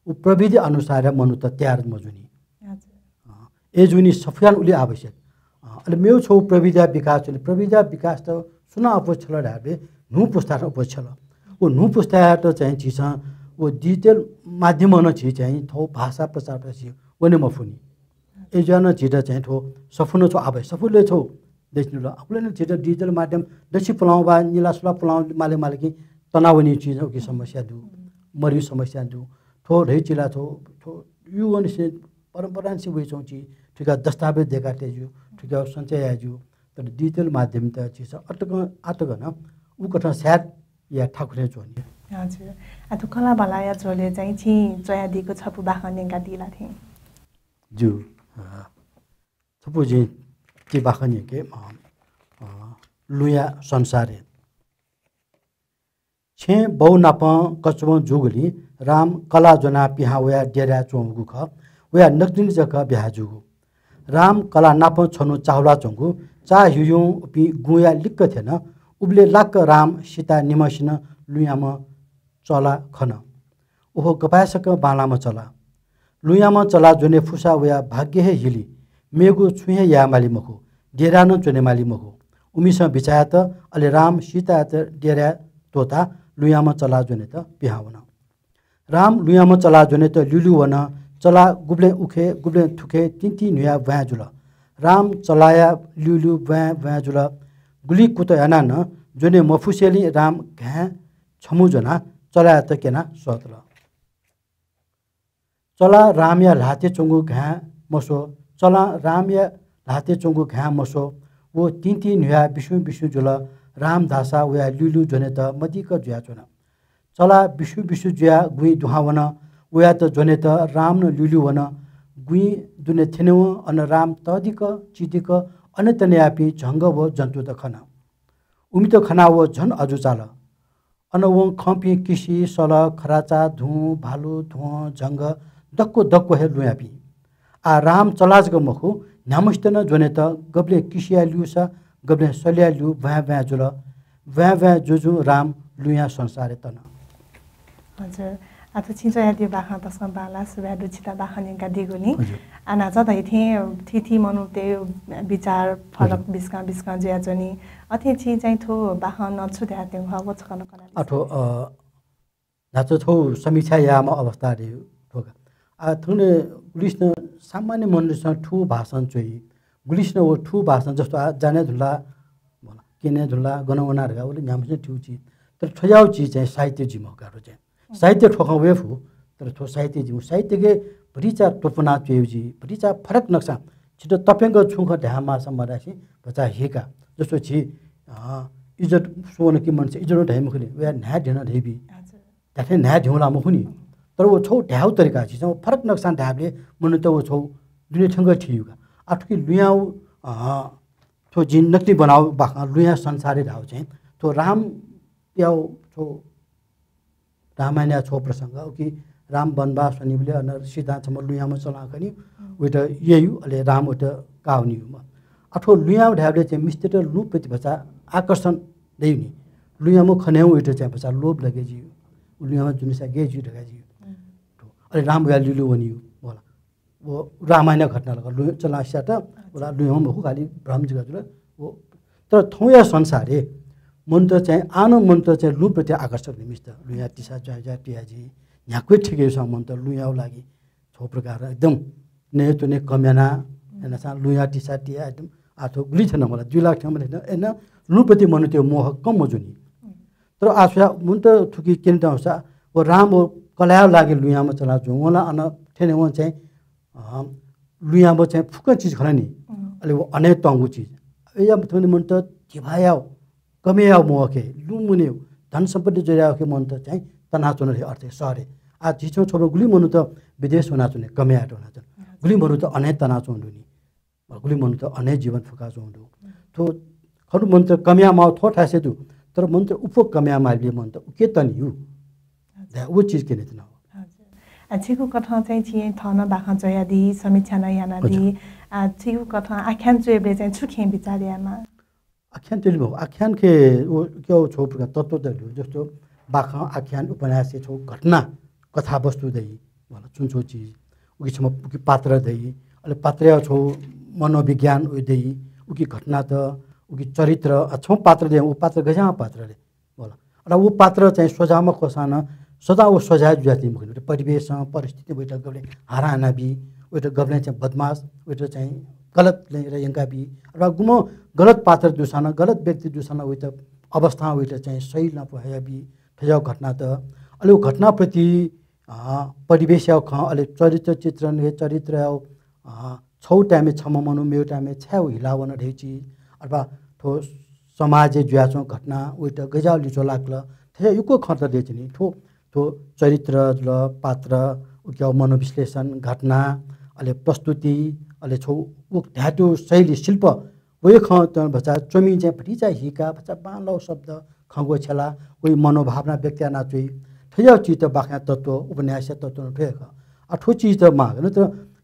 उ प्रविधि अनुसार हे मनूत तयार मजुनि। हजुर। अ, अय्‌जूगुलिं सफूया नं उलि आवश्यक। अ, अले मेगु छगू प्रविधिया विकास जुल, प्रविधिया विकास त सुनां अप्वः छ्यल धायेबलय् न्हू पुस्तां अप्वः छ्यल। व न्हू पुस्तायात चाहिँ झीसं व digital माध्यमं नं झी चाहिँ थ्व भाषा प्रचार प्रसार वने मफुनि। अय्‌जुयाः नं झीत चाहिँ थ्व सफू नं छगू आवश्यक, सफूलय् छगू दइच्वनी ला। अबलय् नं झीत digital माध्यम दच्छि पुलांगु वा निला सुला पुलांगु माले माले कि तनावनी चिज उकी समस्या दु, मरिउ समस्या दु। थ्व धइगु चिज ला थ्व, थ्व युगंनिसें परम्परांनिसें वइच्वंगु चिज, थुकिया दस्तावेज दयेका तये ज्यू, थुकिया सञ्चय याये ज्यू। तर digital माध्यमत झीसं अतकं आतकं नं उकथं सायद या थाकुथें च्वनी। हजुर। आ, थ्व कलाभलाया झ्वलय् चाहिँ छिं च्वयादीगु छपु बाखं न्यंकादी ला थें? ज्यू। अ, छपु जिं ति बाखं न्यंके, अ, अ, लुँया संसारय्। छेँय् बौ नाप कचवं जूगुलिं राम कलाः ज्वनाः पिहां वयाः डेराय् च्वंगु खः। वया नकतिनि जक ब्याहा जूगु। राम कलाः नाप छन्हु चाःहुलाच्वंगु चाःह्युह्युं उपिं गुँया लिक्क थ्यन। उबलय् लाक्क राम, सीता निम्हसिनं लुँयाम्ह चलाः खन। ओहो, गपाय्सकं बांलाःम्ह चलाः। लुँयाम्ह चलाः ज्वने फुसा वया भाग्य हे हिली। मेगु छुं हे याये माली मखु, डेरा नं च्वने माली मखु। उमिसं बिचाः यात, अले राम सीतायात डेराय् त्वःताः लुँयाम्ह चलाः ज्वनेत पिहां वन। राम लुँयाम्ह चलाः ज्वनेत ल्यूल्यू वन। चलाः गुबलें उखे, गुबलें थुखे तिंतिं न्हुयाः ब्वाँय् जुल। राम चलाःया ल्यूल्यू ब्वाँय् ब्वाँय् जुल। गुलि कुतः यानाः नं ज्वने मफुसेंलि राम घाँय् छम्हु ज्वनाः चलाःयात क्यनाः सःतल। चलाः रामया ल्हातय् च्वंगु घाँय् मस्वः। चलां रामया ल्हातय् च्वंगु घाँय् मस्वः। व तिंतिं न्हुयाः बिस्युं बिस्युं जुल। राम धाःसा वया ल्यूल्यू ज्वनेत मदिक्क जुयाच्वन। चलाः बिस्युं बिस्युं जुयाः गुँइ दुहां वन। वयात ज्वनेत राम नं ल्यूल्यू वन। गुँइ दुने थ्यनेवं अन राम तःधिक, चिधिक, अनेत नयापिं झंगः व जन्तुत खन। उमित खनाः व झन अजू चाल। अन वं खंपिं किसि, सल, खराचा, धुँ, भालु, ध्वं, झंगः दक्व दक्व हे लुँयापिं। आः राम चलाः जक मखु, न्ह्याम्हसित नं ज्वनेत गबलें किसिया ल्यूसा, गबलें सलया ल्यू ब्वाँय् ब्वाँय् जुल। ब्वाँय् ब्वाँय् जुजुं राम लुँया संसारय् तन। हजुर, आः थ्व छिं च्वयादीगु बाखं तसकं बांलाः, सुभाय् दु छितः बाखं न्यंकादीगुलिं। हजुर। आः न्हाचः धइथें थीथी मनूतय् बिचार फरक हजुर। बिस्कां बिस्कां जुयाच्वनी। अथे छिं चाहिँ थ्व बाखं नं छु धयातःगु खः, व छकः नं कनादिसँ। आः थ्व, अ, न्हाचः थ्व समीक्षा यायेमाः अवस्था दइ थ्व का। आः थुलि गुलिसिनं सामान्य मनूतय्सं थ्व भाषां च्वइ, गुलिसिनं व थ्व भाषां जस्तो आः जाने धुन ला, क्यने धुन ला, गन वना धकाः उलि न्ह्याम्हसिनं थ्व चिज। तर थ्व याउ चिज चाहिँ साहित्य जुइ मखु का थ्व चाहिँ। साहित्य थ्व खँ वये फु, तर थ्व साहित्य जुइ मखु। साहित्यके भतिचा त्वपुना च्वयेगु जुइ, भतिचा फरक नक्सां छितः तप्यंक छुं खँ धायेमाःसा मधासे भचा हिका। जस्तो छि, अ, इज्जत सुवं कि मनसे इज्जत धाइ मखुले, वया न्हाय् ध्यन धाइबी। हजुर। धात्थें न्हाय् ध्यंगु ला मखुनि। तर व छौ धायेगु तरिका झीसं फरक नक्सां धायेबलय् मनूत व छौ दुने थ्यंक थियु का। आः थुकी लुँयाउ, अ, थ्व जिं नकतिनि ब्वनाउ बाखं लुँया संसारय् धाउ चाहिँ थ्व रामयाउ छौ रामायणया छौ प्रसंग, उकी राम वनवास वनीबलय् अन सीतां छम्ह लुँयाम्ह चलां खनी, उइत ययु, अले राम उइत काः वनीगु। आः थ्व लुँयाम्ह धायेबलय् चाहिँ मिस्तय्त लुँप्रति भचा आकर्षण दइनि। लुँयाम्ह खनेवं उइत चाहिँ भचा लोभ लगे जुइ। उ लुँयाम्ह जुनिसा गय् जुइ धकाः जुइ। अले राम वया ल्यूल्यू वनीगु, होला। व रामायणया घटना लक लुँ-, चलां स्यात, वला लुँयाम्ह मखु, खालि भ्रम जुया जुल। व, तर थौंया संसारय् मनूत चाहिँ, आः नं मनूत चाहिँ लुँप्रति आकर्षक नि मिस्त। लुँया तिसा ज्वाँय् ज्वाँय् पिया जुइ। न्ह्याक्व थिकेगुसां मनूत लुँयाउ लागि छौ प्रकार एकदम नयेत्वने कम याना, यानासां लुँया तिसा तिया एकदम आः थ्व गुलि थ्यन मला, दुई लाख थ्यन मला, एन लुँप्रति मनूतय् मोह कम मजुनि। तर आः स्वया मनूत थुकी क्यनेत वंसा व राम व कलाःया लागि लुँयाम्ह चलां जुं वं ला अन थ्यनेवं चाहिँ, अ, लुँयाम्ह चाहिँ फुक्क चिज खन नि। अले व अनय् तंगु चिज। अय्‌या थुकी मनूत धिबाया कमय्‌या मोहखे, लुँ मुने, धन सम्पत्ति ज्वरयाखे मनूत चाहिँ तनाच्वन हे अर्थय् शहरय्। आः झी छेँ छब्व गुलि मनूत विदेश वनाच्वन, कमय् यायेत वनाच्वन। गुलि मनूत अनय् तनाच्वंगु दु नि। गुलि मनूत अनय् जीवन फुकाच्वंगु दु। थ्व खरु मनूत कमय् यायेमाःगु थ्व थासय् दु, तर मनूत उप कमय् यायेमाःबलय् मनूत उकी तनियु। हजुर। व चिज क्यनेत नं। हजुर। आः, छिगु कथं चाहिँ छिं थन बाखं च्वयादी, समीक्षा नं यानादी। हजुर। आः, छिगु कथं आख्यान च्वयेबलय् चाहिँ छु खँय् बिचाः यायेमाः? आख्यान तेलि मखु, आख्यानखे व क्यौ छौ प्रकार तत्त्व दइ, जस्तो बाखं, आख्यान, उपन्यासय् छौ घटना, कथावस्तु दइ, भला छुं छौ चिज, उकी छम्ह, उकी पात्र दइ, अले पात्रया छौ मनोविज्ञान उ दइ, उकी घटनात, उकी चरित्र, अ, छौ पात्र दइ, उ पात्र गज्याःम्ह पात्र दइ, भला। अले उ पात्र चाहिँ सोझाम्ह खःसां नं, सदां व सोझाय् जुयाच्वनी मखु नि। परिवेशं, परिस्थितिं वइत गबलें हाराहाना बी, वइत गबलें चाहिँ बदमास, वइत चाहिँ गलत लँय् यंका बी। अथवा गुम्ह गलत पात्र दुसां नं, गलत व्यक्ति दुसां नं वइत अवस्थां वइत चाहिँ सही लँपु हया बी, थज्याःगु घटनात। अले व घटनाप्रति, अ, परिवेशया खँ, अले चरित्र चित्रण हे चरित्रया, अ, छौ time-य् छम्ह मनू मेगु time-य् छाय् हिला वन धइगु चिज, अथवा थ्व समाजय् जुयाच्वंगु घटना, वइत गज्याःगु लिच्वः लाकल, थज्याःगु यक्व खँत दइच्वनी। थ्व, थ्व चरित्र जुल, पात्र, उकिया मनोविश्लेषण, घटना, अले प्रस्तुति, अले छौ उ धायेतु शैली, शिल्प, वइ खँ त भचा च्वमि चाहिँ भतिचा हिका भचा बांलाउ शब्द खंगु छला वइ मनोभावना व्यक्त याना च्वइ। थज्याउ चित बाखा तत्व उपन्यास तत्व न थ्वय् खः। आ थ्व चित माग न त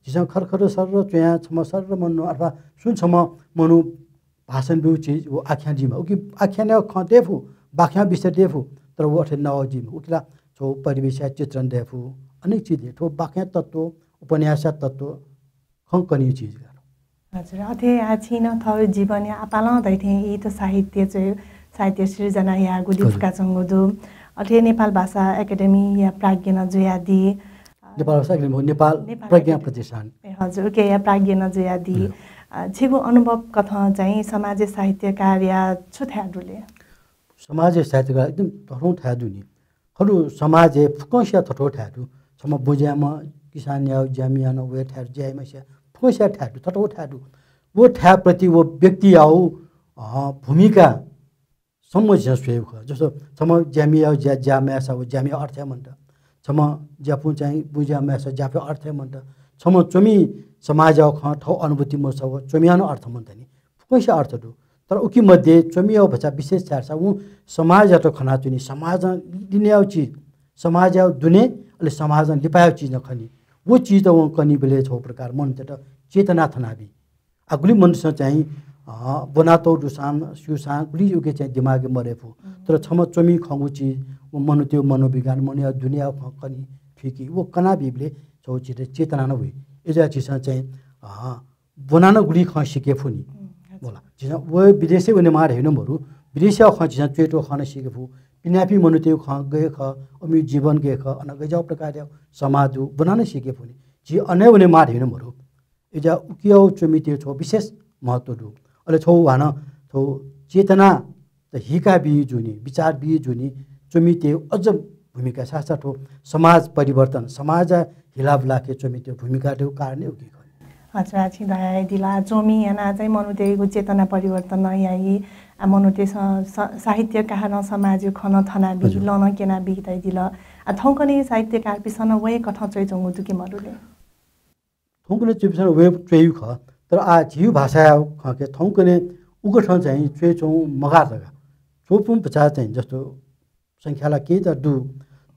झीसं खर खर सर च्वया छम सर मनु अथवा सुन छम मनु भाषण बिउ चिज व आख्यान जिमा उकि आख्यान खँ देफु बाख्या विषय देफु तर वो अथे नव जिमा उकिला छो परिवेश चित्रण देफु। अनेक चिज दे थो बाख्या तत्व उपन्यास तत्व खँ कनी चिज गारो। हजुर, अथे आ छिन थव जीवनया आपालं दैथें ई त साहित्य चाहिँ साहित्य सृजना यागु हजुर। लिफुका चंगु दु। अथे नेपाल भाषा एकेडेमी या प्राज्ञ न जुयादी। नेपाल भाषा एकेडेमी नेपाल नेपाल प्रज्ञा एकेडेमी। प्रतिष्ठान। ए, हजुर, उके या प्राज्ञ न जुयादी। हजुर। अ, छिगु अनुभव कथं चाहिँ समाज साहित्यकार या छु थाय् दुले? समाज साहित्यकार एकदम तथौ थाय् दुनी। खलु समाजय् फुक्कंसिया थथौ थाय् दु। छम्ह बुँज्याम्ह किसान या ज्यामि यान वया थाय् दु, ज्याइम्हसिया फुक्कंसिया थाय् दु, थथौ थाय् दु। वो थाय् प्रति वो व्यक्ति याउ, अ, भूमिका सम्म झिं स्वयेगु खः। जस्तो छम्ह ज्यामि याउ ज्या, ज्या माय्‌सा वो ज्यामि अर्थ हे मन्त। छम्ह ज्यापुं चाहिँ बुँज्या माय्‌सा ज्यापु अर्थ हे मन्त। छम्ह च्वमि समाज याउ खँ थौ अनुभूति मसा वो च्वमि यान अर्थ मन्त नि। फुक्कंसिया अर्थ दु। तर उकी मध्ये च्वमिया भचा विशेष छाय्‌सा उ समाजयात खनाच्वनी, समाजं लिने याउ चिज, समाजया दुने, अले समाजं लिपा याउ चिज न खनी। वो चिज त वं कनी बेले छौ प्रकार मनूतय्‌त चेतना थनाबी। आ गुलि मनूसं चाहिँ, अ, ब्वनातौ दुसां, स्यूसां गुलि उके चाहिँ दिमागय् मदय्‌फु। तर छम्ह च्वमि खंगु चिज, व मनूतय् मनोविज्ञान, मनूया दुने याउ खँ कनी, थुइकी, वो कनाबी बेले छौ चिज चेतना न हुइ। एजा चिजसं चाहिँ, अ, ब्वनानं गुलि खँ सिके फुनि। उम्, हजुर। बोला। झीसं व विदेशय् वनेमाः धइगु मरु। विदेशया खँ झीसं च्वय्‌त्वः खँ नं सिके फु। पिनापिं मनूतय् खँ गय् खः, अमियु जीवन गय् खः, अन गज्याउ प्रकारया समाज दु, ब्वनानं सिके फुनि। झी अनय् वनेमाः धइगु मरु। एजा उकियाउ च्वमितय् छौ विशेष महत्व दु। अले छौ हानं छौ चेतना त हिका बी जुनि, विचार बी जुनि, च्वमितय् अझ भूमिका साथ साथ हो समाज परिवर्तन, समाज हिलाबुलाके च्वमितय् भूमिका देउ कारण उकी खः। हजुर, आ छिं धयादिला, च्वमि याना चाहिँ मनूतय्‌गु चेतना परिवर्तन याइ, आ मनूतय् स-, स-, साहित्यकारं समाज खन थनाबी, हजुर। लन केनाबी धयादिला। आ थौंकन्हय् साहित्यकारपिसं वये कथं च्वय्‌च्वंगु दु कि मरुले? थौंकन्हय् च्वमिपिसं वये च्वय्‌यु खः, तर आ झीयु भाषाया खँके थौंकन्हय् उकथं चाहिँ च्वय्‌च्वं मगाः धकाः। च्वपुं भचा चाहिँ जस्तो संख्या ला केही त दु,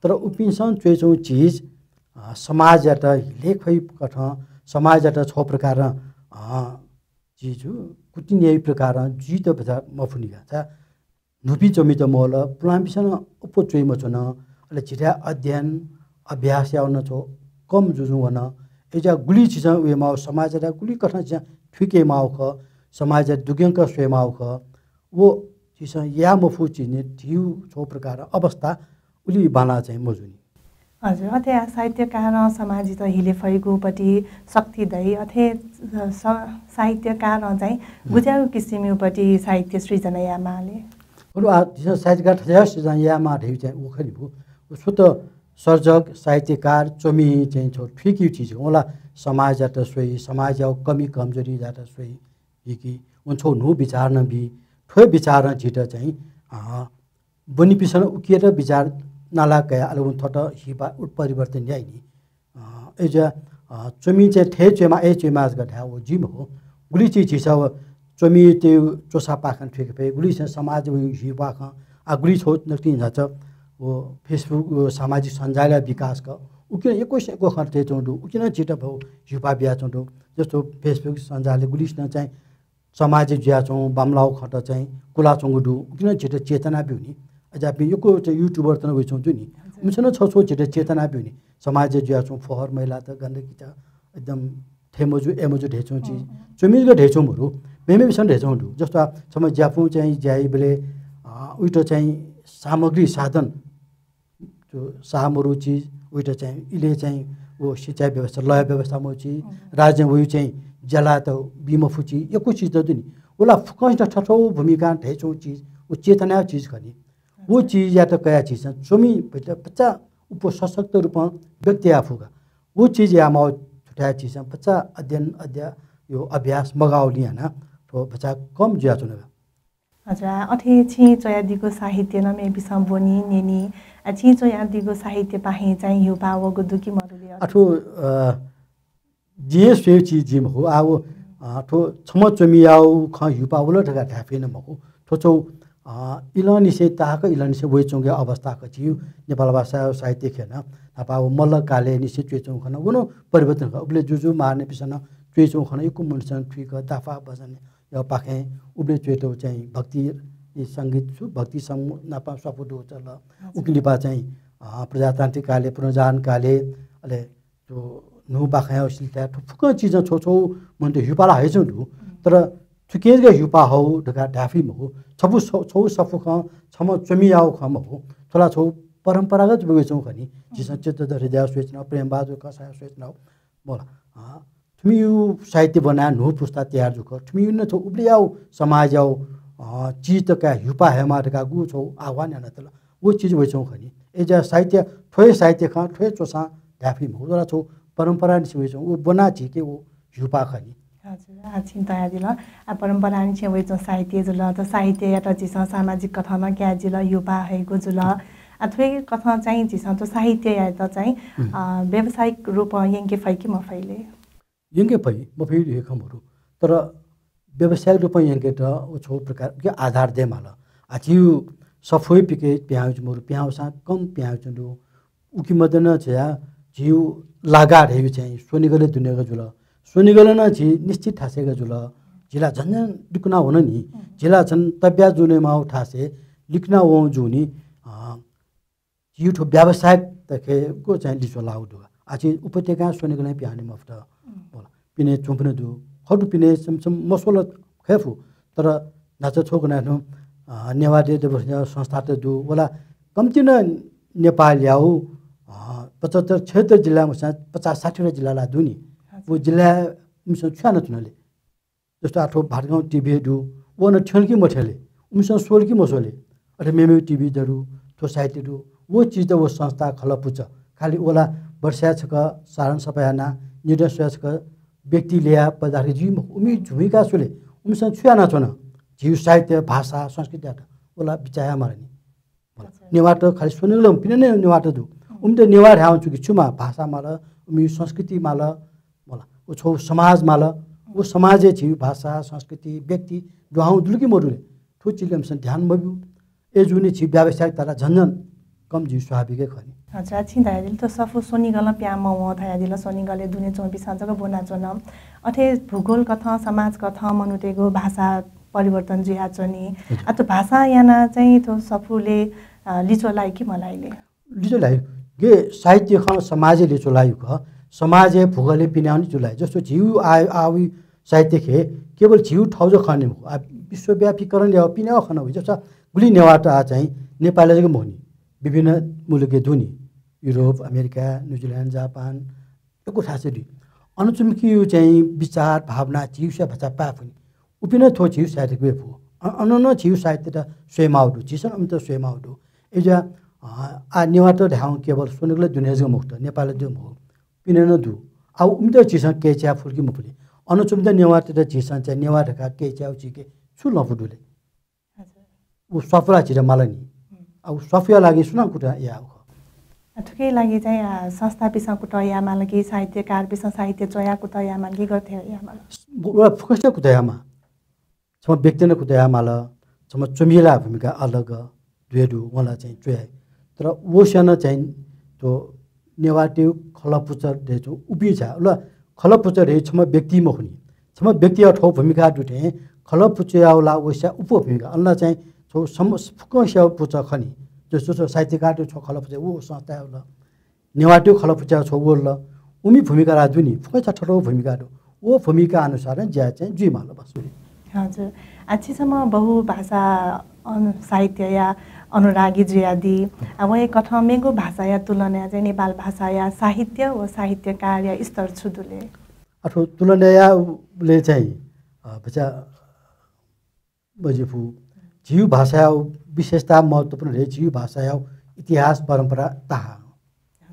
तर उपिन्सं च्वय्‌च्वं चिज, अ, समाजयात हिले ख्वइ कथं, समाजयात छौ प्रकारं, अ, चिज कुतिन्यायु प्रकारं जुइत भचा मफुनि का। चा न्हूपिं च्वमित मवल, पुलांपिसं नं अप्वः च्वइ मच्वन। अले झीथाय् अध्ययन, अभ्यास याउ नं छौ कम जुजुं वन। एजा गुलि झीसं वये माउ, समाजयात गुलि कथं झीसं थुइके माउ खः, समाजयात दुग्यंक स्वये माउ खः। वो झीसं या मफु चिने झीयु छौ प्रकार अवस्था उलि बांला चाहिँ मजुनि। हजुर, अथे आ साहित्यकारं समाजयात हिले फइगु पति शक्ति दइ, अथे स-, साहित्यकारं चाहिँ गुज्याउ किसिमयु पति साहित्य सृजना या माले। बरु आ झीसं साहित्यकार थज्याउ सृजना या मा धइ चाहिँ उ खनि भु। उ सुत सर्जक, साहित्यकार, च्वमि चाहिँ छौ थुइकियु चिज। ओला समाजयात स्वइ, समाजयाउ कमी कमजोरीयात स्वइ। हिकी उन छौ न्हू विचार नं बी, थ्व विचारं झीत चाहिँ, अ, ब्वनिपिसं उकियात विचार नाला कया, अले उन थत हिपा उत्परिवर्तन याइनि। अ, एजा, अ, च्वमि चाहिँ थे च्वय्‌मा, ए च्वय्‌मा जक धाये वो जि मखु। गुलि चिज झीसं व च्वमितय् च्वसापाखं थुइके फइ, गुलि चाहिँ समाज व हिपाखं, आ गुलि छौ नकतिं झाच व Facebook, व सामाजिक सञ्जालया विकास क, उकिं यक्वसिं यक्व खँ च्वय्‌च्वं दु, उकिं झीत भौ हिपा बियाच्वं दु। जस्तो Facebook सञ्जालय् गुलिसिनं चाहिँ समाजय् जुयाच्वं बांमलाउ खँत चाहिँ कुलाच्वंगु दु। उकिं झीत चेतना ब्यूनि। अज्याःपिं यक्व चाहिँ YouTuber त नं वइच्वं दु नि। हजुर। उमिसं नं छौ छौ झीत चेतना ब्यूनि। समाजय् जुयाच्वं फोहोर मैलात गन्दगीत एकदम थे मजू, ए मजू धइच्वं चिज। अँ, अँ। च्वमिजु धइच्वं मरु। मेमेपिसं धइच्वं दु। जस्तो आ, छम्ह ज्यापुं चाहिँ ज्याइबलय्, अ, उइत चाहिँ सामग्री, साधन, त्यो साह मरु चिज, उइत चाहिँ इले चाहिँ वो सिँचाइ व्यवस्था, लय व्यवस्था मरु चिज, अँ। राज्यं वयु चाहिँ ज्यालात बी मफु चिज, यक्व चिज त दु नि। उला फुक्कसित थथौ भूमिका धइच्वं चिज, उ चेतनाया चिज खनि। वो चिजयात कया चिज चाहिँ च्वमि भचा उप सशक्त रूपं व्यक्त या फुका। वो चिज या माउ थुथाया चिज चाहिँ भचा अध्ययन, अध्या-, यो अभ्यास मगाउलिं याना, थ्व भचा कम जुयाच्वना। हजुर, आ, अथे छिं च्वयादीगु साहित्य नं मेपिसं ब्वनी, न्यनी। आ, छिं च्वयादीगु साहित्य पाहें चाहिँ ह्युपा वःगु दु कि मरुले? अथु, अ, जिं स्वयेगु चिज जिं मखु। आ, वो अ, थ्व छम्ह च्वमियागु खँ ह्युपा वल धकाः धाये फइ नं मखु। थ्व छगू, अ, इलंनिसें ताहाक इलंनिसें वइच्वंगु अवस्था खः। झीगु नेपाल भाषा साहित्य ख्यलं न्हापा व मल्ल कालय् निसें च्वइच्वंगु खँ नं व नं परिवर्तन खः। उबलय् जुजु मार्नेपिसं नं च्वइच्वंगु खँ नं यक्व मनूतय्सं थुइक दाफा भजनया पाखें उबलय् च्वयेत चाहिँ भक्ति, ई संगीत छु, भक्ति संग नापं स्वापू दु चल। हजुर। उकी लिपा चाहिँ, अ, प्रजातान्त्रिक कालय्, पुनर्जागरण कालय्, अले थ्व न्हू बाखंया सिलसिलाय् थ्व फुक्क चिजं छगू छगू मनूत ह्युपाला हइच्वंगु दु। तर थुकिं जक ह्युपा हःगु धकाः धाये फइ मखु। छपु छ-, छगू सफू खँ, छम्ह च्वमियागु खँ मखु। थ्व ला छगू परम्परागत वइच्वंगु खः नि। झीसं चित्तधर हृदययागु स्वयाच्वनागु, प्रेमबहादुर कसाःयागु स्वयाच्वनागु, मखुला। अ, थुमिगु साहित्य ब्वनाः न्हू पुस्ता तयार जू खः। थुमिगु नं थ्व उबलय्यागु समाजयागु, अ, चिज तकाः ह्युपा हयेमाः धकाः गुगु छगू आह्वान यानातल। व चिज वइच्वंगु खः नि। अय्‌जुयाः साहित्य, थ्व हे साहित्य खँ, थ्व हे च्वसां धाये फइ मखु। व ला छगू परम्परा निसें वइच्वंगु, व ब्वनाः झीके व ह्युपा खः नि। हजुर, आः छिं धयादिल। आः परम्परा निसें वइच्वंगु साहित्य जुल, त साहित्ययात झीसं सामाजिक कथं नं कायेजिल, ह्युपा हयेगु जुल। आः थ्व हे कथं चाहिँ झीसं थ्व साहित्ययात चाहिँ, हुँ। अ, व्यावसायिक रूपं यंके फइ कि मफइ ले? यंके फइ, मफइ धइगु खँ मदु। तर व्यावसायिक रूपं यंकेत व छगू प्रकारके आधार दयेमाल। आः झीगु सफू हे पिके पिहां वइच्वंगु मदु, पिहां वःसां कम पिहां वइच्वंगु दु। उकी मध्ये नं झीगु लागा धइगु चाहिँ स्वनिगलय् दुनेगु जुल। स्वनिगलय् नं झी निश्चित थासय् जुल। झी ला झन झन लिकुना वन नि। झी ला झन तब्या जुनेमाःगु थासय् लिकुना वं जूनि। अ, झीगु थ्व व्यावसायिक तकयागु चाहिँ लिच्वः लाःगु दु। आः झी उपत्यकां स्वनिगलय् पिहां वने मफुत। मखुला। पिने च्वंपिं नं दु। खः दु, पिने छम्ह छम्ह मस्वल खः फु। तर न्हाचः छगू कनाः नं, अ, नेवाः देय् दबूगु संस्थात दु। व ला कम्ति नं नेपालयागु, अ, पचहत्तर, छयहत्तर जिल्ला मखुसां पचास साठीवटा जिल्ला ला दु नि। हजुर। व जिल्लाय् इमिसं छु यानाच्वन ले? जस्तो आः थ्व भादगाउँ टिभी दु, व नं थ्यंल कि मथ्यंल ले? उमिसं स्वल कि मस्वल ले? अथे मेमेगु टिभी दु, थ्व साहित्य दु, व चिज व संस्था खलःपुचः। खालि व ला वर्षाय् छकः साधारण सभा यानाः, निदँ स्वयाः छकः व्यक्ति ल्ययाः पदार्थ जुइ मखु। उमि भूमिका छु ले? उमिसं छु यानाच्वन? झीगु साहित्य, भाषा, संस्कृतियात व ला बिचाः यायेमाल नि। मखुला। अच्छा। नेवाःत खालि स्वनिगलं पिने नं नेवाःत दु। उमित नेवाः धायेवं छु कि छु माः? भाषा माल, उमि संस्कृति माल, मखुला। व छगू समाज माल। व समाजय् झीगु भाषा, संस्कृति, व्यक्ति दुहां वंगु दु कि मदु ले? थ्व चिजलय् इमिसं ध्यान मब्यू। अय्‌जूगुलिं झी व्यावसायिकता ला झन झन कम जुइ स्वाभाविक हे खः नि। अच्छा, छिं धयादिल, थ्व सफू स्वनिगलं पिहां मवं धयादिल, स्वनिगलय् दुने च्वंपिसं जक ब्वनाच्वन। अथे भूगोल कथं, समाज कथं मनूतय्‌गु भाषा परिवर्तन जुयाच्वनी। हजुर। आः थ्व भाषां यानाः चाहिँ थ्व सफूले, अ, लिच्वः लाइ कि मलाइ ले? लिच्वः लाइ। गे साहित्य खँ समाजय् लिच्वः लाइगु खः, समाजय् भूगोलय् पिने वं लिच्वः लाइ। जस्तो झीगु आः, आःगु साहित्य खे केवल झीगु थःगु जक खँ नि मखु। आः विश्वव्यापीकरण याःगु पिने वं खँ नं वइ। जस्तो गुलि नेवाःत आः चाहिँ नेपालय् जक मखु नि, विभिन्न मुलुकय् दु नि, युरोप, अमेरिका, न्युजिल्यान्ड, जापान, यक्व थासय् दु। अन च्वंपिनिगु चाहिँ विचार, भावना झीगु स्वयाः भचा पाये फु नि। उपिं नं थ्व झीगु साहित्यय् क्वय् फु। अ-, अन नं झीगु साहित्ययात स्वयेमाःगु दु, झीसं उमित स्वयेमाःगु दु। अय्‌जुयाः, अ, आः नेवाःत धायेवं केवल स्वनिगलय् दुने जक मखुत, नेपालय् जक मखु, पिने नं दु। आः उमित झीसं कय् चाये फुल कि मफुले? अन च्वंपिं नेवाःतय्‌त झीसं चाहिँ नेवाः धकाः कय् चायेगु झीके छु लँपु दु ले? हजुर। व स्वापू ला झीत माल नि। हुँ। आः व स्वापूया लागि सुनां कुतः याःगु खः? अ, थुकिया लागि चाहिँ, अ, संस्थापिसं कुतः यायेमाल कि साहित्यकारपिसं साहित्य च्वयाः कुतः यायेमाल कि गथे यायेमाल? व, व फुक्कसित कुतः यायेमाः। छम्ह व्यक्तिं नं कुतः यायेमाल, छम्ह च्वमिया ला भूमिका अलग दु हे दु, वं ला चाहिँ च्वयाः। तर वस्यां नं चाहिँ थ्व नेवाःतय् खलःपुचः धइगु उपिं छाय्, व ला खलःपुचः धइगु छम्ह व्यक्ति मखु नि। छम्ह व्यक्तिया थ्व भूमिका दु थें खलःपुचःया व ला वस्या उप भूमिका। अन ला चाहिँ थ्व सम-, फुक्कं स्याउ पुचः खः नि। जस्तो छ साहित्यकारतय् छगू खलःपुचः, व संस्थाया व ला नेवाःतय् खलःपुचःया छगू व ला उमि भूमिका ला दु नि। फुक्कं छाय् थःथःगु भूमिका दु। व भूमिका अनुसारं ज्या चाहिँ जुइमाल बस। हजुर। आः छिसं बहुभाषा अनु-, साहित्यया अनुरागी जुयादी। आः वहे कथं मेगु भाषाया तुलनाय् चाहिँ नेपाल भाषाया साहित्य व साहित्यकारया स्तर छु दु ले? आः थ्व तुलना यायेबलय् चाहिँ, अ, भचा मजिफु। झीगु भाषाया विशेषता महत्त्वपूर्ण धइगु झीगु भाषाया इतिहास परम्परा ताहां।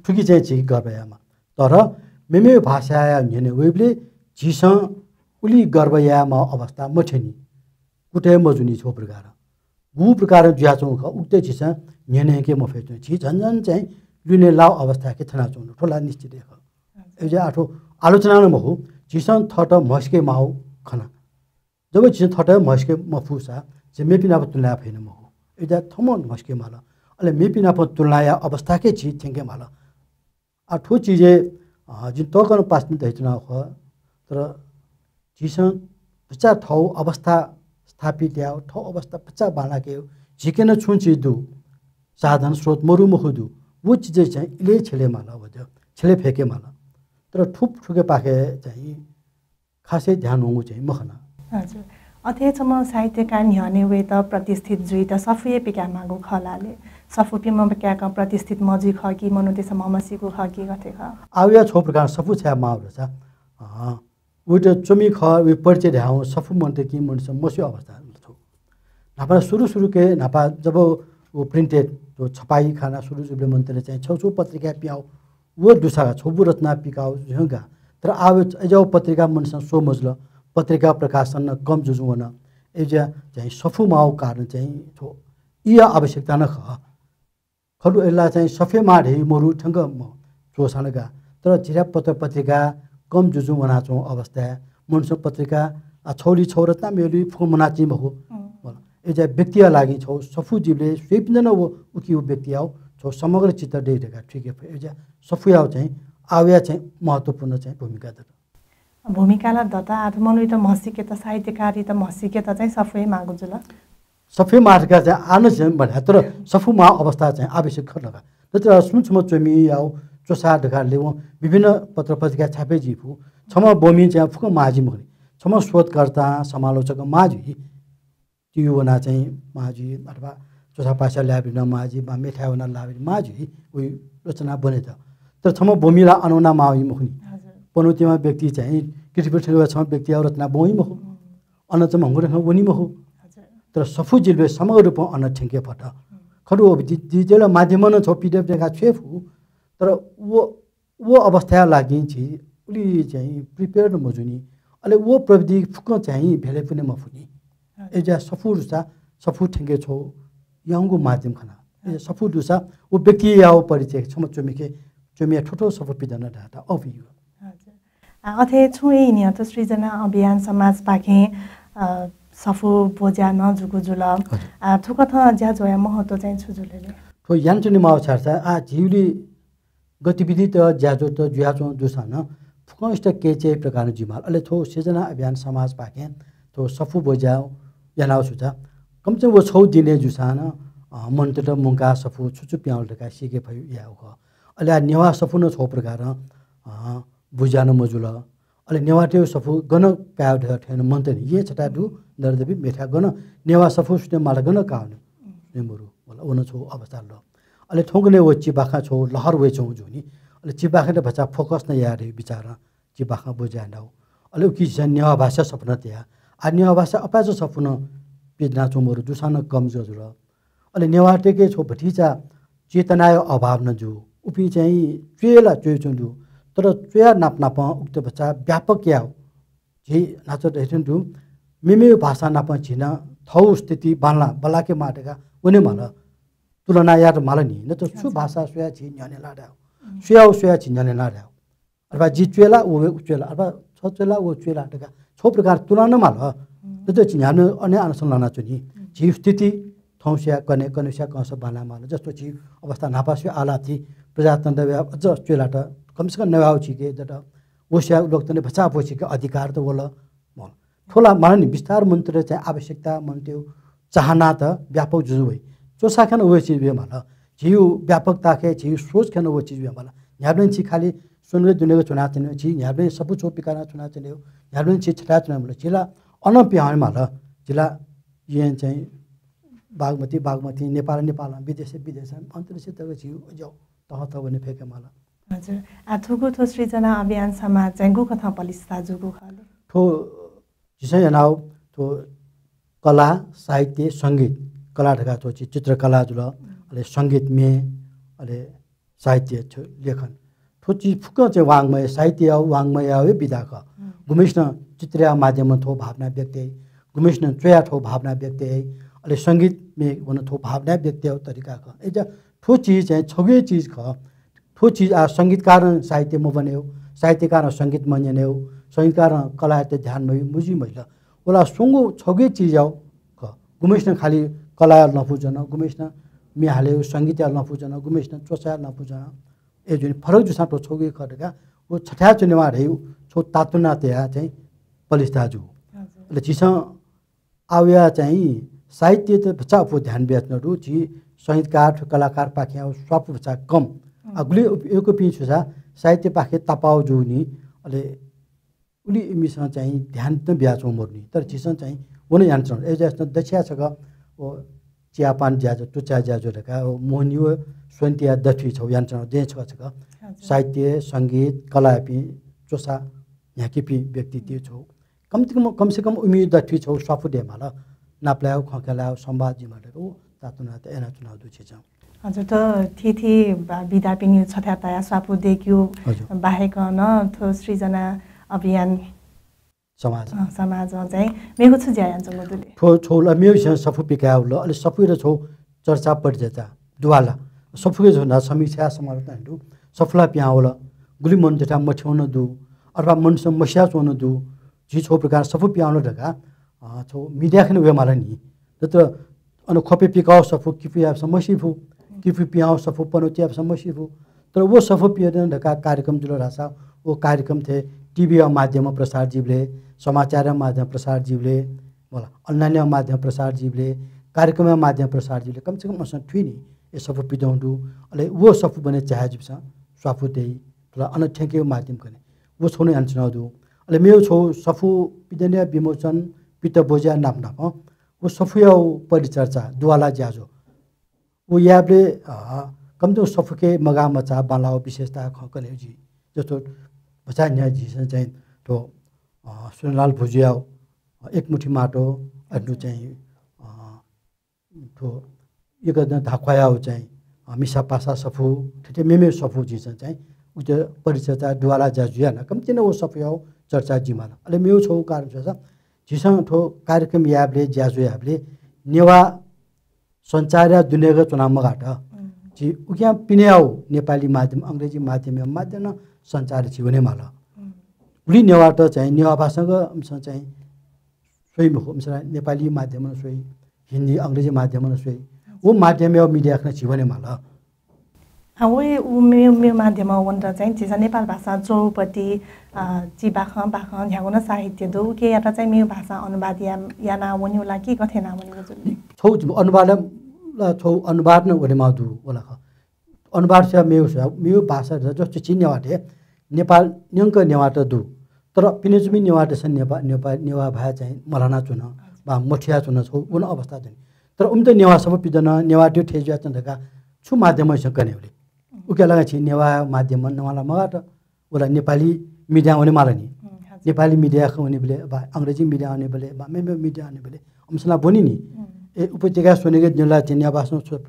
थुकी चाहिँ झी गर्व यायेमाः। तर मेमेगु भाषाया न्ह्यःने वइबलय् झीसं उलि गर्व यायेमाःगु अवस्था मथ्यनी। कुतः हे मजूनि छगू प्रकारं। गुगु प्रकारं जुयाच्वंगु खः, उकित झीसं न्ह्यःने यंके मफयाच्वनी। झी झन झन चाहिँ लुने लाःगु अवस्थाय् थनाच्वंगु दु। थ्व ला निश्चित हे खः। अय्‌जुयाः आः थ्व आलोचना नं मखु, झीसं थःत म्हस्के माःगु खना। जब झीसं थःत हे म्हसीके मफुसा, झी मेपिं नाप तुलना याये फइ नं मखु। अय्‌जुयाः थःम्हं म्हसीके माल। अले मेपिं नाप तुलना याये अवस्थाके झी थ्यंके माल। आ, थ्व चिजय्, अ, जिं तःकं पासापिन्त धयाच्वनागु खः, तर झीसं भचा थःगु अवस्था स्थापित यायेगु, थःगु अवस्था भचा बांलाकेगु, झीके नं छुं चिज दु, साधन स्रोत मरु मखु दु, व चिजय् चाहिँ इलय् छ्यले माल, व चाहिँ छ्यले फय्‌के माल। तर थुप थुकेपाखे चाहिँ खासै ध्यान वंगु चाहिँ मखना। हजुर। अथे छम्ह साहित्यकार न्ह्यःने वयेत, प्रतिष्ठित जुइत सफू हे पिकायेमाःगु खः ला ले? सफू पिम्ह पिकाय्‌कं प्रतिष्ठित मजुइ खः कि मनूतय्‌सं ममसीगु खः कि गथे खः? आः वया छगू प्रकारं सफू छाय् माःगु धाःसा, अ, वइत च्वमि खः, वया परिचय धायेवं सफू मनूत कि मनूतय्‌सं मस्यूगु अवस्था छु। न्हापा सुरु सुरुके न्हापा जब व printed, व छपाई खाना सुरु जूबलय् मनूतय्‌सं चाहिँ छगू छगू पत्रिकाय् पिहां व दुसा छगू रचना पिकाः झ्यंका। तर आः अज्याःगु पत्रिका मनूतय्‌सं स्वः मजुल, पत्रिका प्रकाशन नं कम जुजुं वन। अय्‌जुयाः चाहिँ सफू माःगु कारण चाहिँ थ्व इया आवश्यकता नं खः। खलु अय्‌ला चाहिँ सफू माः धइ मरु थ्यंक म-, च्वःसां नं का। तर झीथाय् पत्र पत्रिका कम जुजुं वनाच्वंगु अवस्थाय् मनूतय्‌सं पत्रिका, आ, छगुलिइ छगू रचना, मेगुलिइ फुक्कं मुनाच्वनी मखु। अय्‌जुयाः व्यक्तिया लागि छगू सफू जुइबलय् स्वयापिन्त नं व उकिया व्यक्तिया छगू समग्र चित्र दइ धकाः थुइके फइ। अय्‌जुयाः सफूया चाहिँ आः वया चाहिँ महत्त्वपूर्ण चाहिँ भूमिका दत। भूमिका ला दत, आः मनूत म्हसीकेत, साहित्यकारयात म्हसीकेत चाहिँ सफू हे माःगु जुल। सफू हे माः धकाः चाहिँ आः नं झीसं मधाये, तर सफू माःगु अवस्था चाहिँ आवश्यक खः धकाः। नत्र छम्ह छम्ह च्वमियागु च्वसा धकाः ले वं विभिन्न पत्र पत्रिका छापे जुइ फु। छम्ह ब्वमिं चाहिँ फुक्कं माः जुइ मखुनि। छम्ह शोधकर्ता, समालोचक माः जुइ। टिभी वनाः चाहिँ माः जुइ, अथवा च्वसापासा ल्याःबलय् नं माः जुइ, वा मेथाय् वनाः ल्याःबलय् माः जुइ, उइ रचना ब्वनेत। तर छम्ह ब्वमिं ला अन वनाः माः वइ मखुनि। हजुर। पनौतीम्ह व्यक्ति चाहिँ किर्तिपुर थ्यंक वयाः छम्ह व्यक्तिया रचना ब्वं वइ मखु। अन चाहिँ म्हगु रकं वनी मखु। हजुर। तर सफू जुइबलय् समग्र रूपं अन थ्यंके फत। खलु व डि-, digital माध्यमं नं छगू PDF देखाः छ्वये फु। तर व व अवस्थाया लागि झी उलि चाहिँ prepared मजुनि। अले व प्रविधि फुक्कं चाहिँ भेले पुने मफुनि। हजुर। अय्‌जुयाः सफू दुसा सफू थ्यंके छगू याउँगु माध्यम खना। अय्‌जुयाः सफू दुसा व व्यक्तियागु परिचय छम्ह च्वमिके, च्वमिया थ्व थ्व सफू पिदन धायेत अःपुइ। हजुर। आ, अथे छुं हे न्ह्यः थ्व सृजना अभियान समाजपाखें, अ, सफू ब्वज्या नं जूगु जुल। हजुर। आ, थुकथं ज्याझ्वःया महत्त्व चाहिँ छु जुल ले? थ्व यानाच्वनेमाःगु छाय्‌धाःसा आः झी उलि गतिविधित, ज्याझ्वःत जुयाच्वंगु जूसां नं फुक्कं इष्ट कय्‌चाय् प्रकारं जुइमाल। अले थ्व सृजना अभियान समाजपाखें थ्व सफू ब्वज्या यानागु छु धाःसा, कम चाहिँ व छगू दिनय् जूसां नं, अ, मनूतय्‌त मुंकाः सफू छु छु पिहां वल धकाः सीके फइ यायेगु खः। अले आः नेवाः सफू नं छगू प्रकारं, अ, ब्वज्या नं मजुल। अले नेवाःतय्‌गु सफू गन कायेगु धकाः थथे नं मन्त नि। येँ छता दु, दरदबी मेथाय् गन नेवाः सफू सुने माल, गन काः वने, सुने मरु। वल, व नं छगू अवस्था दु। अले थौंकन्हय् व चिबाखं छगू लहर वयाच्वंगु जूनि। अले चिबाखंयात भचा focus नं याये धइगु बिचारं चिबाखं ब्वज्या यानागु। अले उकी झीसं नेवाः भाषा सफू नं तया। आः नेवाः भाषा अपाय्‌सकं सफू नं पिदनाच्वंगु मरु, जूसां नं कम जुजुल। अले नेवाःतय्‌के छगू भतिचा चेतनाया अभाव नं जू। उपिं चाहिँ च्वय् ला च्वयाच्वंगु दु, तर च्वया नाप नापं उकित भचा व्यापक यायेगु। झी न्हाचः धयाथें दु, मेमेगु भाषा नाप झी नं थःगु स्थिति बांला, बल्लाके माः धकाः वने माल। तुलना यायेत माल नि, नत्र छु भाषा स्वयाः झी न्ह्यःने लाः धायेगु, स्वयाः स्वयाः झी न्ह्यःने लाः धायेगु। अथवा जि च्वय् ला, व च्वय् ला, अथवा छ च्वय् ला, व च्वय् ला धकाः छगू प्रकार तुलना नं माल। नत्र झी न्ह्याबलें अन हे अनसन लानाच्वनी। झी स्थिति थौं स्वयाः कन्हय्, कन्हय् स्वयाः कंस बांलाये माल। जस्तो झी अवस्था न्हापा स्वयाः आः ला झी प्रजातन्त्रया अझ च्वय् लात, कम से कम नवायेगु झीके दत। व स्वयाः लोकतन्त्रय् भचा अप्वः झीके अधिकार त वल। मल। थ्व ला माल नि, बिस्तार मनूतय्‌त चाहिँ आवश्यकता, मनूतय्‌गु चाहना त व्यापक जुजुं वइ। च्वसां खँ नं व चिज वये माल। झीगु व्यापकताखे, झीगु सोचखे नं व चिज वये माल। न्ह्याबलें झी खालि स्वंगू दुनेगु च्वनाच्वनेगु, झी न्ह्याबलें सफू छगू पिकानाः च्वनाच्वनेगु, न्ह्याबलें झी छथाय् च्वनाच्वनेगु मखु ला। झी ला अनं पिहां वने माल। झी ला येँ चाहिँ बागमती, बागमती, नेपालं, नेपालं, विदेशं, विदेशं, अन्तरिक्ष तक झीगु अज्याःगु तहं तक वने फय्‌के माल। हजुर। आ, थुगु थ्व सृजना अभियान समाज चाहिँ गुकथं पलिस्था जूगु खः ले? थ्व झीसं यानागु थ्व कला, साहित्य, संगीत, कला धकाः थ्व चि-, चित्रकला जुल, अले संगीत म्ये, अले साहित्य छु-, लेखन। थ्व चिज फुक्कं चाहिँ वाङ्मय, साहित्यया वाङ्मयया हे विधा खः। गुम्हसिनं चित्रया माध्यमं थ्व भावना व्यक्त याइ, गुम्हसिनं च्वयाः थ्व भावना व्यक्त याइ, अले संगीत म्ये वन थ्व भावना व्यक्त यायेगु तरिका खः। अय्‌जुयाः थ्व चिज चाहिँ छगू हे चिज खः। थ्व चिज आः संगीतकारं साहित्य मबनय्, साहित्यकारं संगीत मन्यनेगु, संगीतकारं कलायात ध्यान मबी, मजुइ मजिल। वला स्वंगू छगू चिजयागु खः। गुम्हसिनं खालि कलाया लँपु ज्वन, गुम्हसिनं म्ये हालेगु संगीतया लँपु ज्वन, गुम्हसिनं च्वसाया लँपु ज्वन। अय् जुनि फरक जूसां थ्व छगू खः धकाः व छथाय् च्वनेमाः धइगु छगू तातुना तयाः चाहिँ पलिस्था जू। हजुर। अले झीसं आः वयाः चाहिँ साहित्ययात भचा अप्वः ध्यान बियाच्वनागु दु। झी संगीतकार, कलाकारपाखें स्वापू भचा कम। अँ। आ, गुलि यक्वपिं छु सा साहित्यपाखे तापाः जूनि, अले उलि इमिसं चाहिँ ध्यान नं बियाच्वंगु मदुनि। तर झीसं चाहिँ व नं यानाच्वनागु दु। अय्‌जुयासें दच्छिया छकः व चियापान ज्याझ्वः, तुचा ज्याझ्वः धकाः व मोहनी व स्वन्तिया दथुइ छगू यानाच्वनागु दु, छकः छकः। हजुर। साहित्य, संगीत, कलायापिं च्वसा न्ह्याकेपिं व्यक्तित्व छगू। कम से कम, कम से कम उमि दथुइ छगू स्वापू दयेमाल। नापलायेगु, खँ क्यलायेगु, संवाद जुइमाल धकाः व तातुनात यानाच्वनागु दु झीसं। हजुर, त थीथी बा-, विधापिनिगु छथाय् तयाः स्वापू दयेकेगु हजुर। बाहेक नं थ्व सृजना अभियान समाज। अँ, समाजं चाहिँ मेगु छु ज्या यानाच्वंगु दु ले? थ्व छगू ला मेगु झीसं सफू पिकायेगु ला, अले सफूयात छगू चर्चा परिचर्चा दुवाला। सफूके झन्डा समीक्षा समालोचना दु। सफू ला पिहां वल। गुलि मनूतय्‌थाय् मथ्यंगु नं दु, अथवा मनूतय्‌सं मस्याच्वंगु नं दु। झी छगू प्रकार सफू पिहां वल धकाः, अ, छगू मिडिया खने वयेमाल नि। नत्र अन ख्वपय् पिकाःगु सफू किपु याःपिन्सं मसी फु, किपु पिहां वःगु सफू पनौती याःपिन्सं मसी फु। तर व सफू पिहां वल धकाः कार्यक्रम जुल धाःसा व कार्यक्रम थें टिभीया माध्यमं प्रसार जुइबलय्, समाचारया माध्यमं प्रसार जुइबलय्, मला, online या माध्यमं प्रसार जुइबलय्, कार्यक्रमया माध्यमं प्रसार जुइबलय् कम से कम अनसं थुइ नि, ए सफू पिदं दु, अले व सफू बने चाहे जूपिन्सं स्वापू दइ, थुला अन थ्यंकेगु माध्यम खने। व छगू नं यानाच्वनागु दु। अले मेगु छगू सफू पिदनेया विमोचन, पितब्वज्या नाप नाप, व सफूया परिचर्चा, दुवाला ज्याझ्वः। व यायेबलय्, अ, कम से कम सफूके मगाः मचाः बांलाःगु विशेषता खँ कने जुइ। जस्तो भचा न्ह्यः झीसं चाहिँ थ्व, अ, सुनालाल भुजुया, अ, एकमुठी माटो, अथवा चाहिँ, अ, थ्व एक नं धाख्वाया चाहिँ, अ, मिसा पासा सफू, थथे मेमेगु सफू झीसं चाहिँ उत परिचर्चा दुवाला ज्याझ्वः याना। कम्तिं व सफूया चर्चा जुइमाल। अले मेगु छगू कारण छु धाःसा झीसं थ्व कार्यक्रम यायेबलय्, ज्याझ्वः यायेबलय् नेवाः सञ्चारया दुनेगः च्वना मगात। उम्। झी उकियां पिनेयागु नेपाली माध्यम, अंग्रेजी माध्यमया माध्यमं सञ्चार झी वनेमाल। उम्। गुलि नेवाःत चाहिँ नेवाः भाषां ग इमिसं चाहिँ स्वइ मखु, इमिसं नेपाली माध्यमं स्वइ, हिन्दी, अंग्रेजी माध्यमं स्वइ। व माध्यमया मिडिया खने झी वनेमाल। आ, व, व मे-, मेगु माध्यमं वनेत चाहिँ झीसं नेपाल भाषां च्वःगुपति, अ, झी बाखं, बाखं न्ह्यागु नं साहित्य दु। उकियात चाहिँ मेगु भाषां अनुवाद या-, याना वनेगु ला कि गथे याना वनेगु जुल? छगू अनुवाद ला, छगू अनुवाद नं वनेमाः दु, वला खः। अनुवाद स्वयाः मेगु स्वयाः, मेगु भाषा जस्तो झी नेवाःत हे नेपाल न्यंक नेवाःत दु। तर पिने च्वंपिं नेवाःतय्‌सं नेपा-, नेपा-, नेवाः भाय् चाहिँ मल्हानाच्वन, वा मथुयाच्वन, छगू व नं अवस्था दनि। तर उमित नेवाः सफू पिदन, नेवाःतय् थें जुयाच्वन धकाः छु माध्यमं झीसं कने वले? उकिया लागिं झी नेवाः माध्यमं नवाला मगात, वला नेपाली मिडियां वनेमाल नि। उम्, हजुर। नेपाली मिडियां खँ वनेबलय्, वा अंग्रेजी मिडियां वनेबलय्, वा मेमेगु मिडियां वनेबलय्, अमिसं ला ब्वनी नि। उम्। ए, उपत्यकाय् स्वनेगु दुने ला झी नेवाः भाषां छु,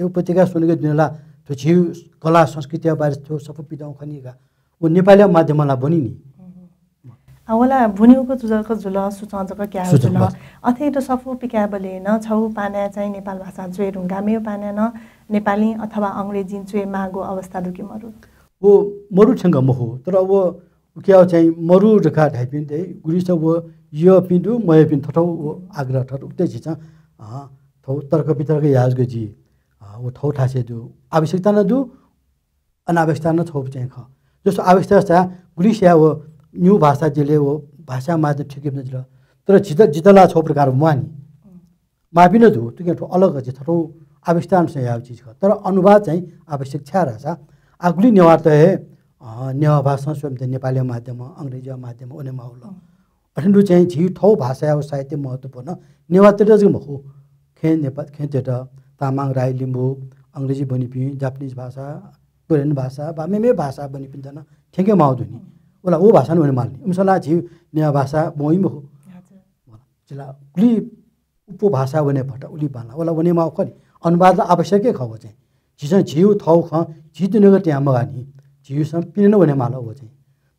ए, उपत्यकाय् स्वनेगु दुने ला थ्व झीगु कला संस्कृतिया बारे थ्व सफू पिदं खनी का। व नेपालया माध्यमं ला ब्वनी नि। उम्। आ, वला ब्वनीगु जक जुल, सुचं जक क्याः जुल। अथे त सफू पिकायेबलय् नं छगू पानाय् चाहिँ नेपाल भाषां च्वये धुंकाः मेगु पानाय् नं नेपालीं अथवा अंग्रेजीं च्वये माःगु अवस्था दु कि मरु? व मरु थ्यंक मखु, तर व उकिया चाहिँ मरु धकाः धाइपिं दइ, गुलिसित व यःपिं दु, मयःपिं थथौ व आग्रह थथौ उते झीसं, अ, थौ तर्क वितर्क याः जक जुइ, अ, व थौ थासय् दु, आवश्यकता नं दु, अनावश्यकता नं छगू चाहिँ खः। जस्तो आवश्यकता सा गुलिसिया व निगू भाषा जुइबलय् व भाषा माध्यम ठीक जुल। तर जित, जित ला छगू प्रकार म्वाः नि। माःपिं नं दु, तुकिं थ्व अलग झी थथौ आवश्यकता अनुसार याःगु चिज खः। तर अनुवाद चाहिँ आवश्यक छाय् धाःसा आ गुलि नेवाःत हे, अ, नेवाः भाषां स्वयेत नेपाली माध्यमं, अंग्रेजी माध्यमं वनेमाः वल। अथें दु चाहिँ झी थौ भाषाया साहित्य महत्त्वपूर्ण नेवाःतय्‌त जक मखु। खय् नेपा-, खय्‌तय्‌त, तामाङ, राई, लिम्बू, अंग्रेजी ब्वनीपिं, जापानिज भाषा, कोरियन भाषा, वा मेमे भाषा ब्वनीपिन्त नं थ्यंके माःगु दु नि। वला व भाषां वनेमाल नि। उमिसं ला झी नेवाः भाषा ब्वंइ मखु। हजुर। वला, झी ला गुलि उपभाषा वने फत, उलि बांला। वला वनेमाःगु खः नि। अनुवाद ला आवश्यक हे खः व चाहिँ। झीसं झीगु थःगु खँ झी दुनेगः तया मगाः नि। झीसं पिने नं वनेमाल व चाहिँ।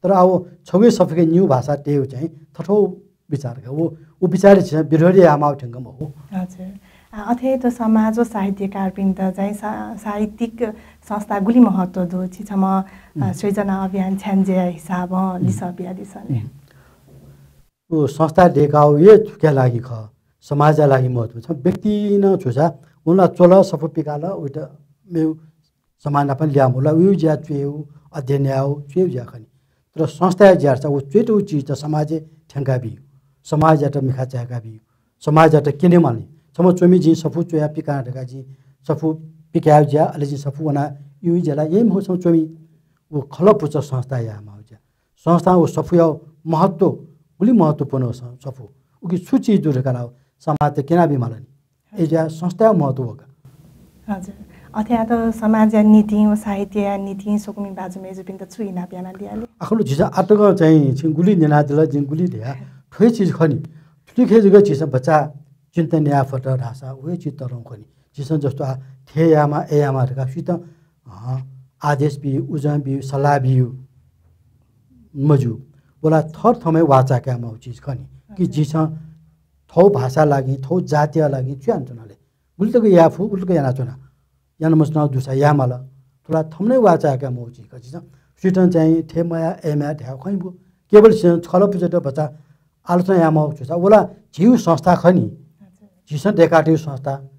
तर आ व छगू सफूके निगू भाषा तयेगु चाहिँ थथौ विचार का। व, व विचारय् झीसं विरोध यायेमाःगु थ्यंक मखु। हजुर। अथे त समाज व साहित्यकारपिन्त चाहिँ सा-, साहित्यिक संस्था गुलि महत्व दु? छि छम्ह, अ, उम्। सृजना अभियान छ्याञ्जे हिसाबं उम्। लिसः बियादिसँ ले। उम्। व संस्था दय्काव हे थुकिया लागि खः, समाजया लागि महत्व। छम्ह व्यक्ति नं छु सा, उला च्वल, सफू पिकाल, उइत मेउ समाज नाप ल्यायेमाल, उयु ज्या च्वयेउ, अध्ययन याउ, च्वयेउ ज्या खनी। तर संस्थाया ज्या सा व च्वयेतु चिज त समाजय् थ्यंका बिउ, समाजयात मिखा चाय्का बिउ, समाजयात क्यने माली। छम्ह च्वमि जिं सफू च्वया पिकाना धकाः जिं सफू पिकायु ज्या, अले जिं सफू वना इउ ज्या ला यइ मखु छम्ह च्वमि। व खलः पुचः संस्था यायेमाउ ज्या। संस्थां व सफूया महत्व, गुलि महत्वपूर्ण स-, सफू। उकी छु चिज दु धकाः ला समाजत क्यना बी माल नि। ए ज्या संस्थाया महत्व का। हजुर। अथे आत समाजया निंतिं व साहित्यया निंतिं स्वकुमि भाजु मय्जुपिन्त छु इनाप यानादिया ले? आखलु झीसं आतकं चाहिँ छिं गुलि न्यनादिल, जिं गुलि धया। थ्व हे चिज खः नि। थुलिखे जक झीसं भचा चिन्तन याये फत धाःसा व हे चिज तःधं खः नि। झीसं जस्तो आ, थथे यायेमाः, अथे यायेमाः धकाः सुइत, अँ, आदेश बिउ, उजं बिउ, सल्लाह बिउ मज्यू। वला थरथरमय् वाःचाय्कायेमाःगु चिज खः नि। कि हजुर। झीसं थौ भाषा लागि, थौ जातिया लागि छु यानाच्वना ले? गुलि तक याये फु, गुलि तक यानाच्वना। याना मच्वनागु दुसा यायेमाल। थ्व ला थमनय् वाःचाय्कायेमाःगु चिज खः। झीसं सुइत चाहिँ थथे मयाः, अथे मयाः धायेगु खँ मखु। केवल झीसं खलः पुचःत भचा आलोचना यायेमाःगु छु सा, व ला झीगु संस्था खः नि। हजुर। झीसं दय्कातःगु संस्था।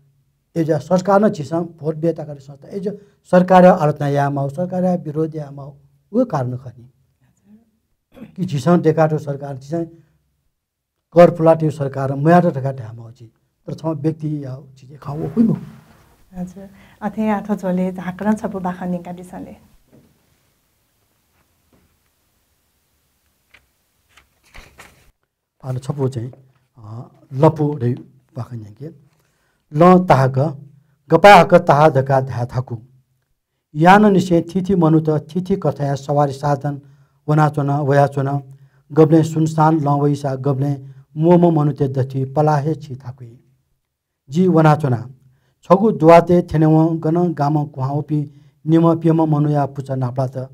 अय्जुया सरकारं झीसं भोट बिया तयातःगु संस्था। अय्जुया सरकारया आलोचना यायेमाःगु, सरकारया विरोध यायेमाःगु, व कारण खः नि। हजुर। कि झीसं दय्कातःगु सरकार, झीसं कर पुलातःगु सरकार मयात धकाः धायेमाःगु चिज। तर छम्ह व्यक्तिया चिज खः, व हुइमखु। हजुर। अथे आत झ्वलय् हाकनं छपु बाखं न्यंकादिसँ ले। आः छपु चाहिँ, अ, लँपु धइगु बाखं न्यंके। लँ ताहाक, गपाय् हाकः ताहाः धकाः धाये थाकु। यानानिसें थीथी मनूत थीथी कथंया सवारी साधन वनाच्वन, वयाच्वन। गबलें सुनसान लँ वइसा गबलें म्वःम्ह मनूतय् दथुइ पलाः हे छि थाकुइ। जि वनाच्वना। छगू दुवातय् थ्यनेवं गन गामं कुहां वःपिं निम्ह प्यम्ह मनूया पुचः नापलात।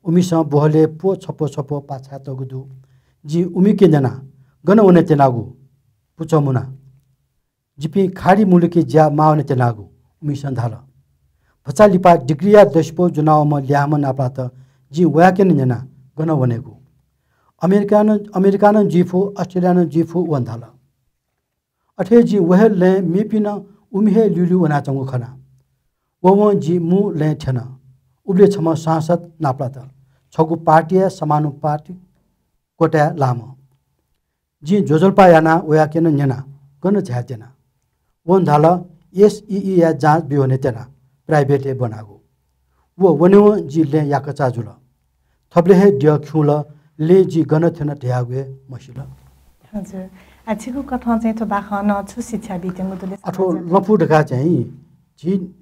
उमिसं ब्वहलय् प्व छप्व छप्व पाछाय् तःगु दु। जिं उमिके न्यना, गन वने त्यनागु? पुचः मुना। जिपिं खाडी मुलुकय् ज्या माः वने त्यनागु, उमिसं धाल। भचा लिपा डिग्रीया दसिपौ ज्वनावःम्ह ल्याःम्ह नापलात। जिं वयाके नं न्यना, गन वनेगु? अमेरिका नं, अमेरिका नं जुइ फु, अस्ट्रेलिया नं जुइ फु, वं धाल। अथे जिं व हे लँय् मेपिं नं उमि हे ल्यूल्यू वनाच्वंगु खना। ववं जि मू लँय् थ्यन। उबलय् छम्ह सांसद नापलात। छगू पार्टीया समानुपातिक कोटाय् लाःम्ह। जिं ज्वजलपा यानाः वयाके नं न्यना, गन झाये त्यना। वं धाल, एसईईया जाँच ब्यूवने त्यना, प्राइभेटय् ब्वनागु। व वनेवं जि लँय् याकःचा जुल। थुबलय् हे द्यः खिउँल, लँय् जि गन थ्यन धयागु हे मसिल। हजुर। आ, छिगु कथं चाहिँ थ्व बाखनं छु शिक्षा बीत्यंगु दु ले? अथवा समाजय् लँपु धकाः चाहिँ झी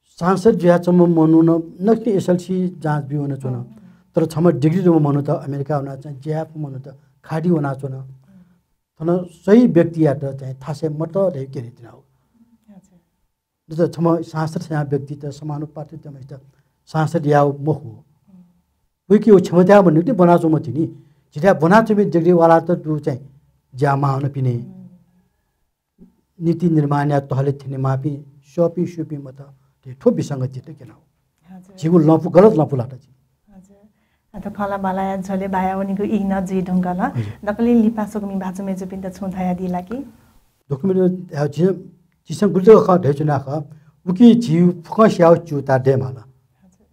सांसद जुयाच्वंम्ह मनू नं नकतिनि एसएलसी जाँच बी वनाच्वन। तर छम्ह डिग्री दुम्ह मनू त अमेरिका वनाच्वन, ज्या याइफु मनू त खाडी वनाच्वन। थन सही व्यक्तियात चाहिँ थासय् मत धइगु क्यने तिनागु। हजुर। जस्तै छम्ह सांसद स्वयां व्यक्ति त समानुपातिक तयाम्ह त सांसद याः मखु। उइके व क्षमता बने निंतिं ब्वनाच्वंम्ह तिनि। झीथाय् ब्वनाच्वंपिं डिग्रीवालात दु चाहिँ ज्या माःवनापिनि। नीति निर्माणया तहले थ्यनेमाःपिं स्यःपिं स्यूपिं मत, थ्व विसंगति त क्यनागु। हजुर। झीगु लँपु, गलत लँपु लात झी। हजुर। आ, त खँल्हाबल्हाया झ्वलय् बाया वनेगु ई नं जुइ धुंकल। हजुर। दकलय् लिपा स्वकुमि भाजु मय्जुपिन्त छुं धयादी ला कि? दकलय् लिपा झी, झीसं गुलि जक खँ धयाच्वना खः, उकिं झी फुक्कं स्याउ च्यूताः दयेमाल। हजुर।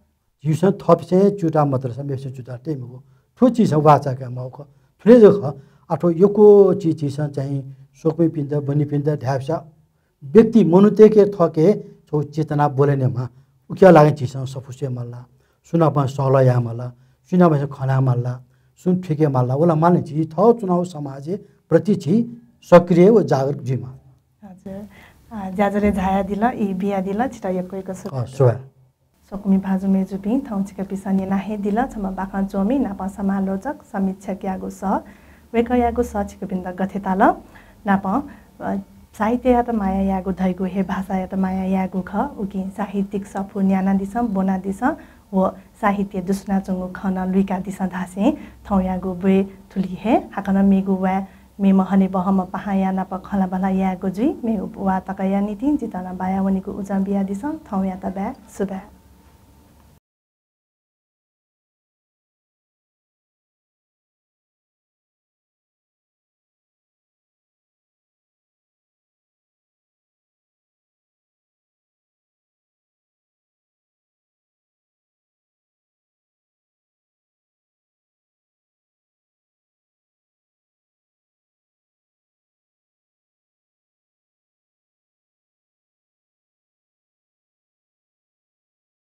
झीसं थःपिसं हे च्यूताः मतल सा मेपिसं च्यूताः तइ मखु। थ्व चिजसं वाःचाय्काये माःगु खः। थुलि जक खः। आः थ्व यक्व चिज झीसं चाहिँ स्वकुमिपिन्त, बनिपिन्त धायेफिसा व्यक्ति मनूतय्के थःके छगू चेतना ब्वले नेमाः। उकिया लागि झीसं सफू स्वये माल ला, सुनापं सहलह याये माल ला, सुनापं खँ ल्हाये माल ला, सुं थुइके माल ला, व ला माल नि। झी थःगु चुनाव समाजय् प्रति झी सक्रिय व जागरुक जुइमाः। हजुर। आ, ज्याझ्वलय् झायादिल, ई बियादिल, छितः यक्व यक्व सुभाय्। अँ, सुभाय्। स्वकुमि भाजु मय्जुपिं, थौं छिकपिसं न्यना हे दिल, छम्ह बाखं च्वमि नापं समालोचक, समीक्षकयागु सः, वय्कःयागु सः छिकपिन्त गथे ताल? नापं, अ, साहित्ययात माया यायेगु धइगु हे भाषायात माया यायेगु खः। उकिं साहित्यिक सफू न्यानादिसँ, ब्वनादिसँ व साहित्य दुसुनाच्वंगु खँ नं लुइकादिसँ धासें थौंयागु ब्वय् थुलि हे। हाकनं मेगु वाय् मेम्ह हनेबहःम्ह पाहांया नाप खँल्हाबल्हा यायेगु जुइ। मेगु वाः तकया निंतिं जितः नं बाया वनेगु उजं बियादिसँ। थौंयात बाय्, सुभाय्।